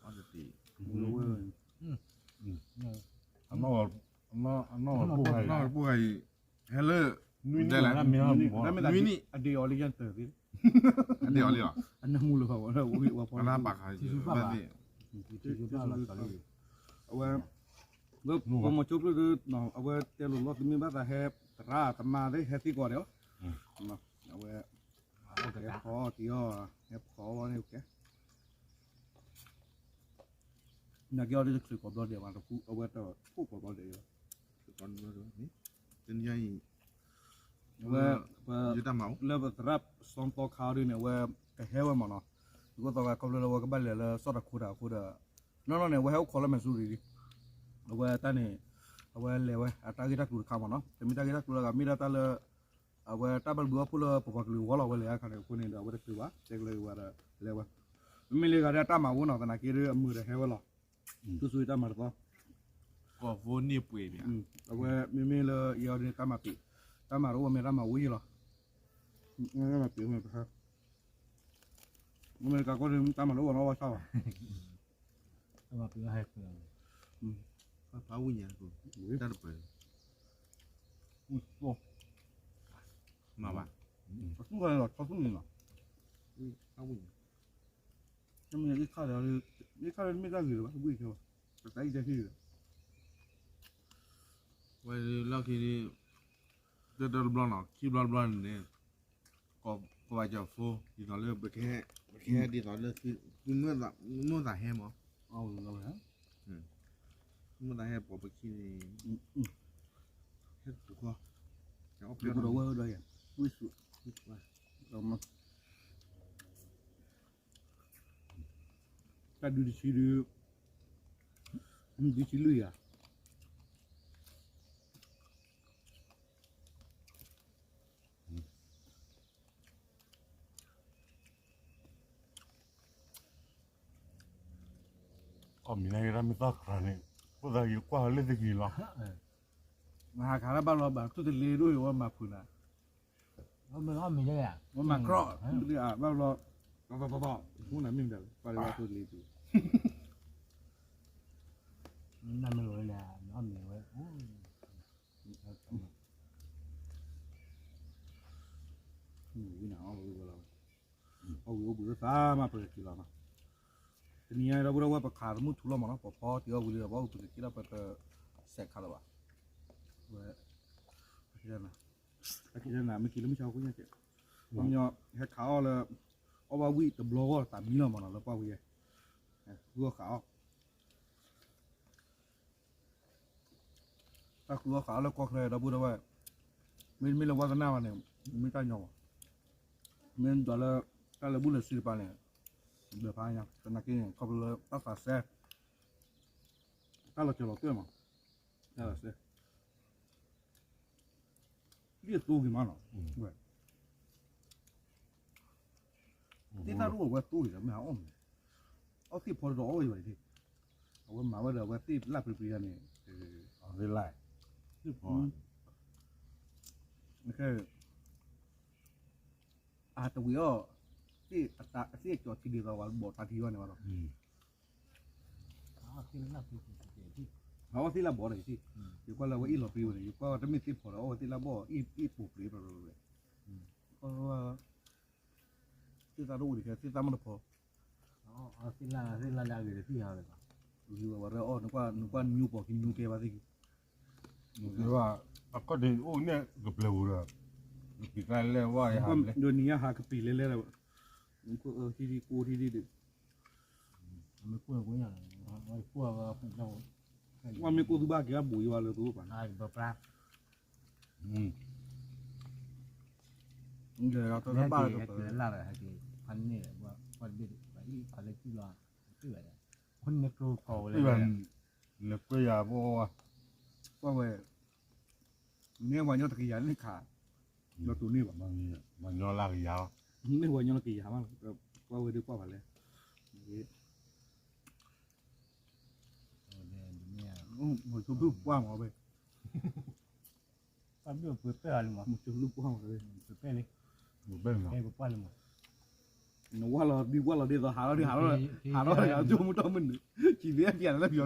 လီၤကဲအံၤ ပမၤမုၢ်ဘူး, အနီၢ်, အနီၢ်, အနီၢ်, ဟဲလၢ, နွံနံၣ်, နွံနံၣ်, အဒ့အီၤလံယၤတၢ်သ့, အဒ့အီၤလံ, အနမူလၢၤဘၣ်ဝဲ, အဝဲ, အဝဲ, ပမိၤဆိဖျၢၣ်ဒီး, အဝဲတဲလိၤလီၤ သုမ့ၢ်ဘၣ်သးဟဲ, သရၣ်သမါသ့ၣ် ဟဲသံကွၢ်ဒီး, အဝဲ, ဟဲဖီအီၣ်က့ၤအီၤ, ဟဲဖီအီၣ်န့ၣ်ကဲ, နာ်က့အီၤဒ်တချုးကိးဘျီဒဲးဘၣ်, အဝဲတခိၣ်ကိးဘျီဒဲးဘၣ်, တနံၤအံၤ, အဝဲ, လၢပသရၣ်စီသီခါအီၤဒ်န့ၣ် အဝဲ, ကဟဲဝဲမးနီၤ, သုးခိၣ်သီခါခီဖျိလၢအဝဲကဘၣ်လဲၤလၢစီၣ်တၢ်ခိတၢ်အဃိဒီး, နီၢ်နီၢ်န့ၣ် အဝဲဟဲအိၣ်ခိးလၢ Missouri လံ, အဝဲတၢ်န့ၣ်, အဝဲလဲၤဝဲ အတၢ်ဂ့ၢ်တၢ်ကျိၤတခါမးနီၤ, တမ့ၢ်တၢ်ဂ့ၢ်တၢ်ကျိၤလၢဂၤ မ့ၢ်ဒၣ်တၢ်လၢ အဝဲတၢ်ဘၣ်ဘျုးအီၣ်ဖှိၣ်လၢပပှၤကလုာ်အဂီၢ်လီၤ, အဝဲလဲၤအခါန့ၣ်အဃိန့ၣ်ဒီး အဝဲတချုးဘၣ်, တဲကလၢၤဝဲဒီးလဲၤဝဲ, မ့မ့ၢ်လၢဂၤဒီးတၢ်မၤဝဲနီၤ သနာ်က့ဒီးအမုာ်ဒီးဟဲဝဲလီၤ, သူၣ်စူၤတၢ်မၤတသီ, ကီၢ်ဖိန့ၢ်ပှဲၤန့ၣ်, အဝဲမ့မ့ၢ်လၢယၤဒ်န့ၣ် တၢ်မၤပ့ၤ, တၢ်မၤတအိၣ်မ့ၢ်တၢ်မၤဝံၤယံၤလီၤ, တၢ်မၤပ့ၤဝဲ, မ့မ့ၢ်တကးကီၢ်ဒ်န့ၣ် တၢ်မၤတအိၣ်နီၤ ဘၣ်ဆၣ်ဘၣ် ဖးဝံၣ်ညါ, တၢ်တပၢၤ, မၤဘၣ်, အသူၣ်ခါန့ၣ်လီၤ ထီသူၣ်န့ၣ်လီၤ, ဖးဝံၣ်ညါ, မ့ၢ်ခါဒီး, မ့ၢ်ခါဒီးမ့ၢ်တၢ်ဂ့ၤလၢၤဘၣ် ဝံၣ်ခဲဘၣ်, ပတၢ်အံၤတဟ့ၣ်လၢၤ, ဝဲလီၢ်ခံန့ၣ်, တၢတဘျီနီၤ ခံဘျီတဘျီန့ၣ်, ကဘၣ်ကၠီၤဖိ ဒ်သိးလၢ ပကဟဲဒ်သိးလၢ သုမိၣ်သးဟဲမး, မိၣ်သးဟဲပိာ်ပခံန့ၣ်, ဟဲတပူၤဃီ, တၢ်ဒုးတဆံဒုး, ဒုးတဆံလွံၢ်ယၤ. နမ့ၢ်သီခရၤန့ၣ် ဖိသၣ်ဂ့ၤကွၢ်လၢသဂ့ၤလီၤ. မဟါခါလၢဘၣ်လီၤဘၣ် ထူတလ့ဒိၣ်အံၤ ဝဲမၤဖုးနၤ, ဝဲမၤ ဘၣ်လီၤ, မ့ၢ်ဒၣ်, ပှၤလၢဝဲထူတလ့ပူၤ, နမ့ၢ်ဝဲ, ဝဲနၤ, အီၣ်ဝံၤအိၣ်ဘှံးသးမး ပကက့ၤလီၤနီၤ, တနံၤညါဒီပုၢ်ဒီဝဲၢ် ပခးသမူထူလီၤမးနီၤ, ပဖီတ့ၢ်အီၣ်ဝံၤလံဒီး ပအိၣ်ပကက့ၤဒီး ပတစဲးခးလၢၤဘၣ်, ဝဲ, ပက့ၤနၤ, မ့ၢ်က့ၤလၢမုၢ်ဆါဃိညါက့ၤ, ပှၤမညီ, ဟဲခးအီၣ်လၢ, အီၣ်ဘၣ်ဝံၣ်တဘျီဂီၢ်သးမံလီၤမးနီၤ လၢပှၢ်ဝံၤယဲ, ဃုအီၣ်ဃးအီၣ် တၢ်ဃုအီၣ်ဃးအီၣ်လၢကီၢ်ချၢဒီပုၢ်ဒီဝဲၢ်, မ့တမ့ၢ်လၢဝါသနာဘၣ်န့ၣ်, မ့ၢ်တၢ်ညီဘၣ်, မ့ၢ်ဒွးလၢ, တၢ်လၢဘူၣ်လၢစံတပၤန့ၣ်, ဘျၢဖးညါ သနာ်က့န့ၣ် ခီဖျိလၢတၢ်သးစဲ, တၢ်လီၤစၢၤလီၤသွဲၣ်မး, တၢ်သးစဲ လံၣ်အသိဂ့ၤမးနီၤ, ဝဲ, သ့ၣ်တၢ်တအိၣ်ဝဲသိဂ့ၤဒီး မ့ၢ်ဟးအီၣ်မး, အီၣ်သ့ၣ်ဖီတဒီးအီၣ်ဝဲယံၤ, အဝဲမၤဝဲဒီးအဝဲသ့ၣ်လၢ်ပျံၤပျံၤန့ၣ်, သ့ၣ်လၢ်, အတဝံၤအီၣ်, သ့ၣ်အကၠီၤထံဒ်သိးဝဲဘီၣ်တၢ်ထံဘၣ်န့ၣ်ဘၣ်ဒီး အအီၣ်သ့ၣ်လၢ်ဘီၣ်ဒီးယံၤ, ယကွၢ်လၢအဝဲအ့ၣ်လီၤပံဝဲန့ၣ် ယကွၢ်ဝဲတမ့ၢ်သ့ၣ်ဖီဒီးအီၣ်ဝဲသ့ၣ်လၢ်ဘီၣ် အ့ၣ်ပူၤပျ့ၤဘၣ်ဘၣ်ဘၣ်, သ့ၣ်သၣ်တအိၣ်ဒံးခဲ သ့ၣ်သၣ်မ့ၢ်တဖီ, သ့ၣ်လၢ်လၢ်လၢ်ဂ့ၤတသ့ၣ်ညါဝဲ, ဝဲအီၣ် နကွၢ်နူပီၢ်ခံနူကဲဘၣ်သ့ၣ်က့ၤ အကီၢ်ဒံးအိၣ်န့ၣ်ကပျဲၤပူၤဒီး, ကပံာ်ကျါလဲၣ်ဝဲယဟး, ဒိးနံၤညါဟးကပံာ်လဲၤလဲၣ်ဒီး, ဟံၣ်ဒံကိးထံဒံဒံး, ပှၤမ့ၢ်ကိၢ်သူဘၣ်က့ၤအဘူးယွၤလၢသူပှၤ, လၢတဘၣ်လၢကပၢၤလၢ်လၢဟဲက့ၤဖးန့ၣ်, ပှၤဘ့ၣ်ပှၤအံၣ်ဖးလၢကံၣ်လီၤ, နကွဲယၤဘၣ်, ပှၤဝဲ, မ့ၢ်ပှၤညီတကယၤန့ၣ်ခး, ဒီးတူၢ်န့ၢ်ဘၣ်, ပှၤညီလၢကယၤလီၤ, မ့ၢ်ပှၤညီလၢကယၤမး, ပှၤဝဲဒၣ်ကွၢ်ဖးလဲၣ်, မ့ၢ်ဆိဖုၣ်ပှၢ်မးဝဲ, ပှၢ်ဘျုးပှဲၤပဲၢ်လီၤလံမး, မ့ၢ်ဆိဖုၣ်ပှၢ်မးဝဲ, ပှဲၤပဲၢ်လံ, ပှၢ်လံမး, နဝၢ်လီၤဒ်ဝၢ်လီၤဒ်သိး ဟးထီၣ်ဒ်ဟးထီၣ်, ဟးထီၣ်တဂၤကၠိမူတီၢ်မုၢ်နုာ်, စံးသ့အပျးလၢပျီပျ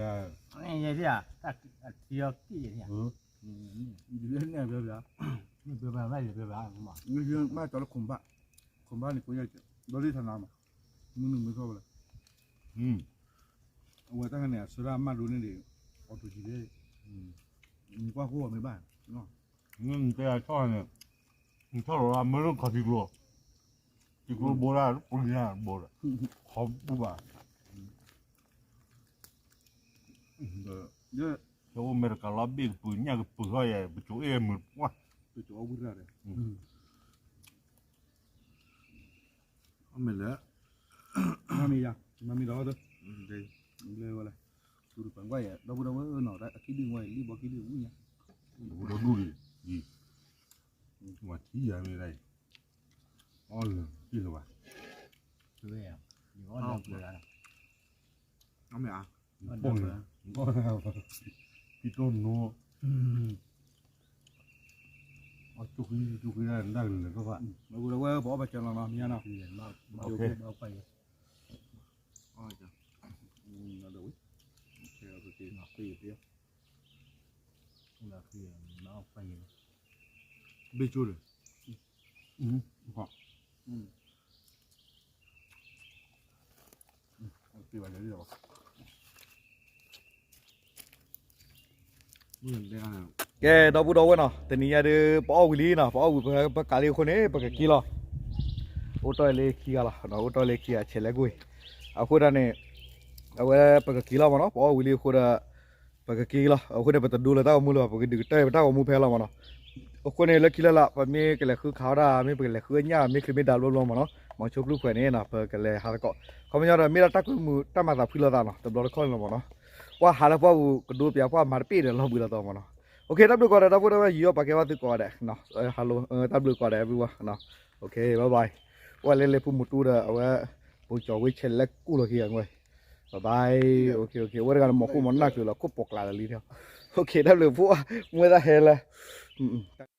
း, အဘျီယါ, အထံအီကံၣ်ယဲန့ၣ်, ဒ်န့ၣ်အပျီပျး, မ့ၢ်ပျီပျးဘၣ်ယဲပျီပျး, မ့ၢ်ဘၣ်ကၠီလၢခိၣ်ဘၣ်, ခိၣ်ဘၣ်န့ၣ်ကိးညါ, ဒီးလံထးနၤမး, မုၢ်နုာ်မုၢ်ထီၣ်ဝဲလၢ အဝဲတၢ်ခါန့ၣ် အဆၢဒၣ်မၢ်ဒိၣ်န့ၣ်ဒံး, အီၤတူၢ်စံးလဲၣ်, နကွၢ်ဃိအီၤမ့ၢ်ဘၣ်, နတဲအထီၣ်န့ၣ်, နထီၣ်လီၤမ့ၢ်လၢခီၣ်ထံးကျိ, ထံးကျိဘိဒၣ်ပှၤညါဘိဒီး, ခီပူၤဘၣ်, ဒီးအိၣ်မ့ၢ်တကးလီၤဘ့ၣ်ကပုာ်ညၣ်ကပုာ်ထီၣ်ယဲ ပစိၤအ့ၣ်မုာ်ပှၢ်, ပစိၤအဝံၣ်ရၣ်ဒီး အမ့ၢ်လၢ, မၤမ့ၢ်ယၤ, မၤမ့ၢ်ဒီး, ဘျဲဝဲလဲၣ်, သူတပၤကွၢ်ယဲ ဒီပုၢ်ဒီဝဲၢ်နီၤ အခံဒုၣ်ဝဲ လံၣ်ဘီခံဒုၣ်ဝံၣ်ညါ, ဒီပုၢ်ဒီဒူၣ်ဒံး, ဝၤထံယၤမ့ၢ်ဒၣ်အံၤ, အီၣ်လၢၤတံၢ်လၢၤဘၣ်, အမ့ၢ်အါ, ပံတိၢ်နိ, အီၣ်ကၠူဃံကၠူဃံဒၣ်လဲာ်ကဘၣ်, ဒီပုၢ်ဒီဝဲၢ် ပအီၣ်ပာ်စၢၤလီၤနီၤ မ့ၢ်ညါနီၤ, ဘ့ၣ်ကၠိဒီး, ကဲ ဒီပုၢ်ဒီဝဲၢ်နီၤ တနံၤညါဒုး ပအီၣ်ဝံၤလံနီၤ ပအီၣ်ဝံၤ ပကးလံအဃိန့ၣ် ပကက့ၤလီၤ, အိၣ်တီၢ်လၢခံဂၤလီၤ အိၣ်တီၢ်လၢခံဂၤ ဆဲးလဲၣ်ကွံာ်, အဃိဒၣ်န့ၣ် အဝဲပကက့ၤလီၤမးနီၤ ပအီၣ်ဝံၤလံအဃိဒီး ပကက့ၤလီၤ အဃိန့ၣ် ပတဒိလၢတၢ်ဂီၤမူလၢၤဘၣ် ပကဒုးကတၢၢ်ပတၢ်ဂီၤမူဖဲလီၤမးနီၤ, အဃိန့ၣ် လၢခံလၢ်လၢ် ပမ့ၢ်ကလဲၤဃုခးဝဲဒၣ် မ့ၢ်ပကလဲၤဃုအညၣ် မ့ၢ်ချ့မ့ၢ်ဒါဘျီဘျီမးနီၤ မၤဆိဖျုၣ်ဖှဲးန့ၣ်နီၤ ပကလဲၤဟးသကိး, ခီပညီဒီး မ့ၢ်ဒၣ်တၢ်ကွဲမုာ်တၢ်မၤသးဖှံလိာ်သးနီၤ တဘျီတခီၣ်န့ၣ်လီၤမးနီၤ, ကွၢ်ဟးလၢပှၢ်ပူၤကဒိပၠး ပှၢ်မၤတပ့ၢ်ဒီးလီၤဘှံးလီၤတီၤမးနီၤ, OK တၢ်ဘျုးကိးဂၤဒဲး ဒီပုၢ်ဒီဝဲၢ် ယံၤအီၣ်ပာ်ကဲဘၣ်သုကိးဂၤဒဲး, တၢ်ဘျုးကိးဂၤဒဲး everyone, OK bye bye, အိၣ်ဝဲလၢလ့ၣ်ဖူမူတူဒီး အဝဲ ပိကၠီၤဝ့ဆဲးလဲၣ်ကူၣ်လီၤခံဂၤဝဲ ဘၣ်ဘၣ်, အဝဲတဂၤန့ၣ် မီၤခိၣ်မီၤနၢ်ကျၢၤလီၤ ခိၣ်ပိာ်ကျါလၢာ်လံ, တၢ်ဘျုးဖိ, မူဝဲသးဟဲလၢ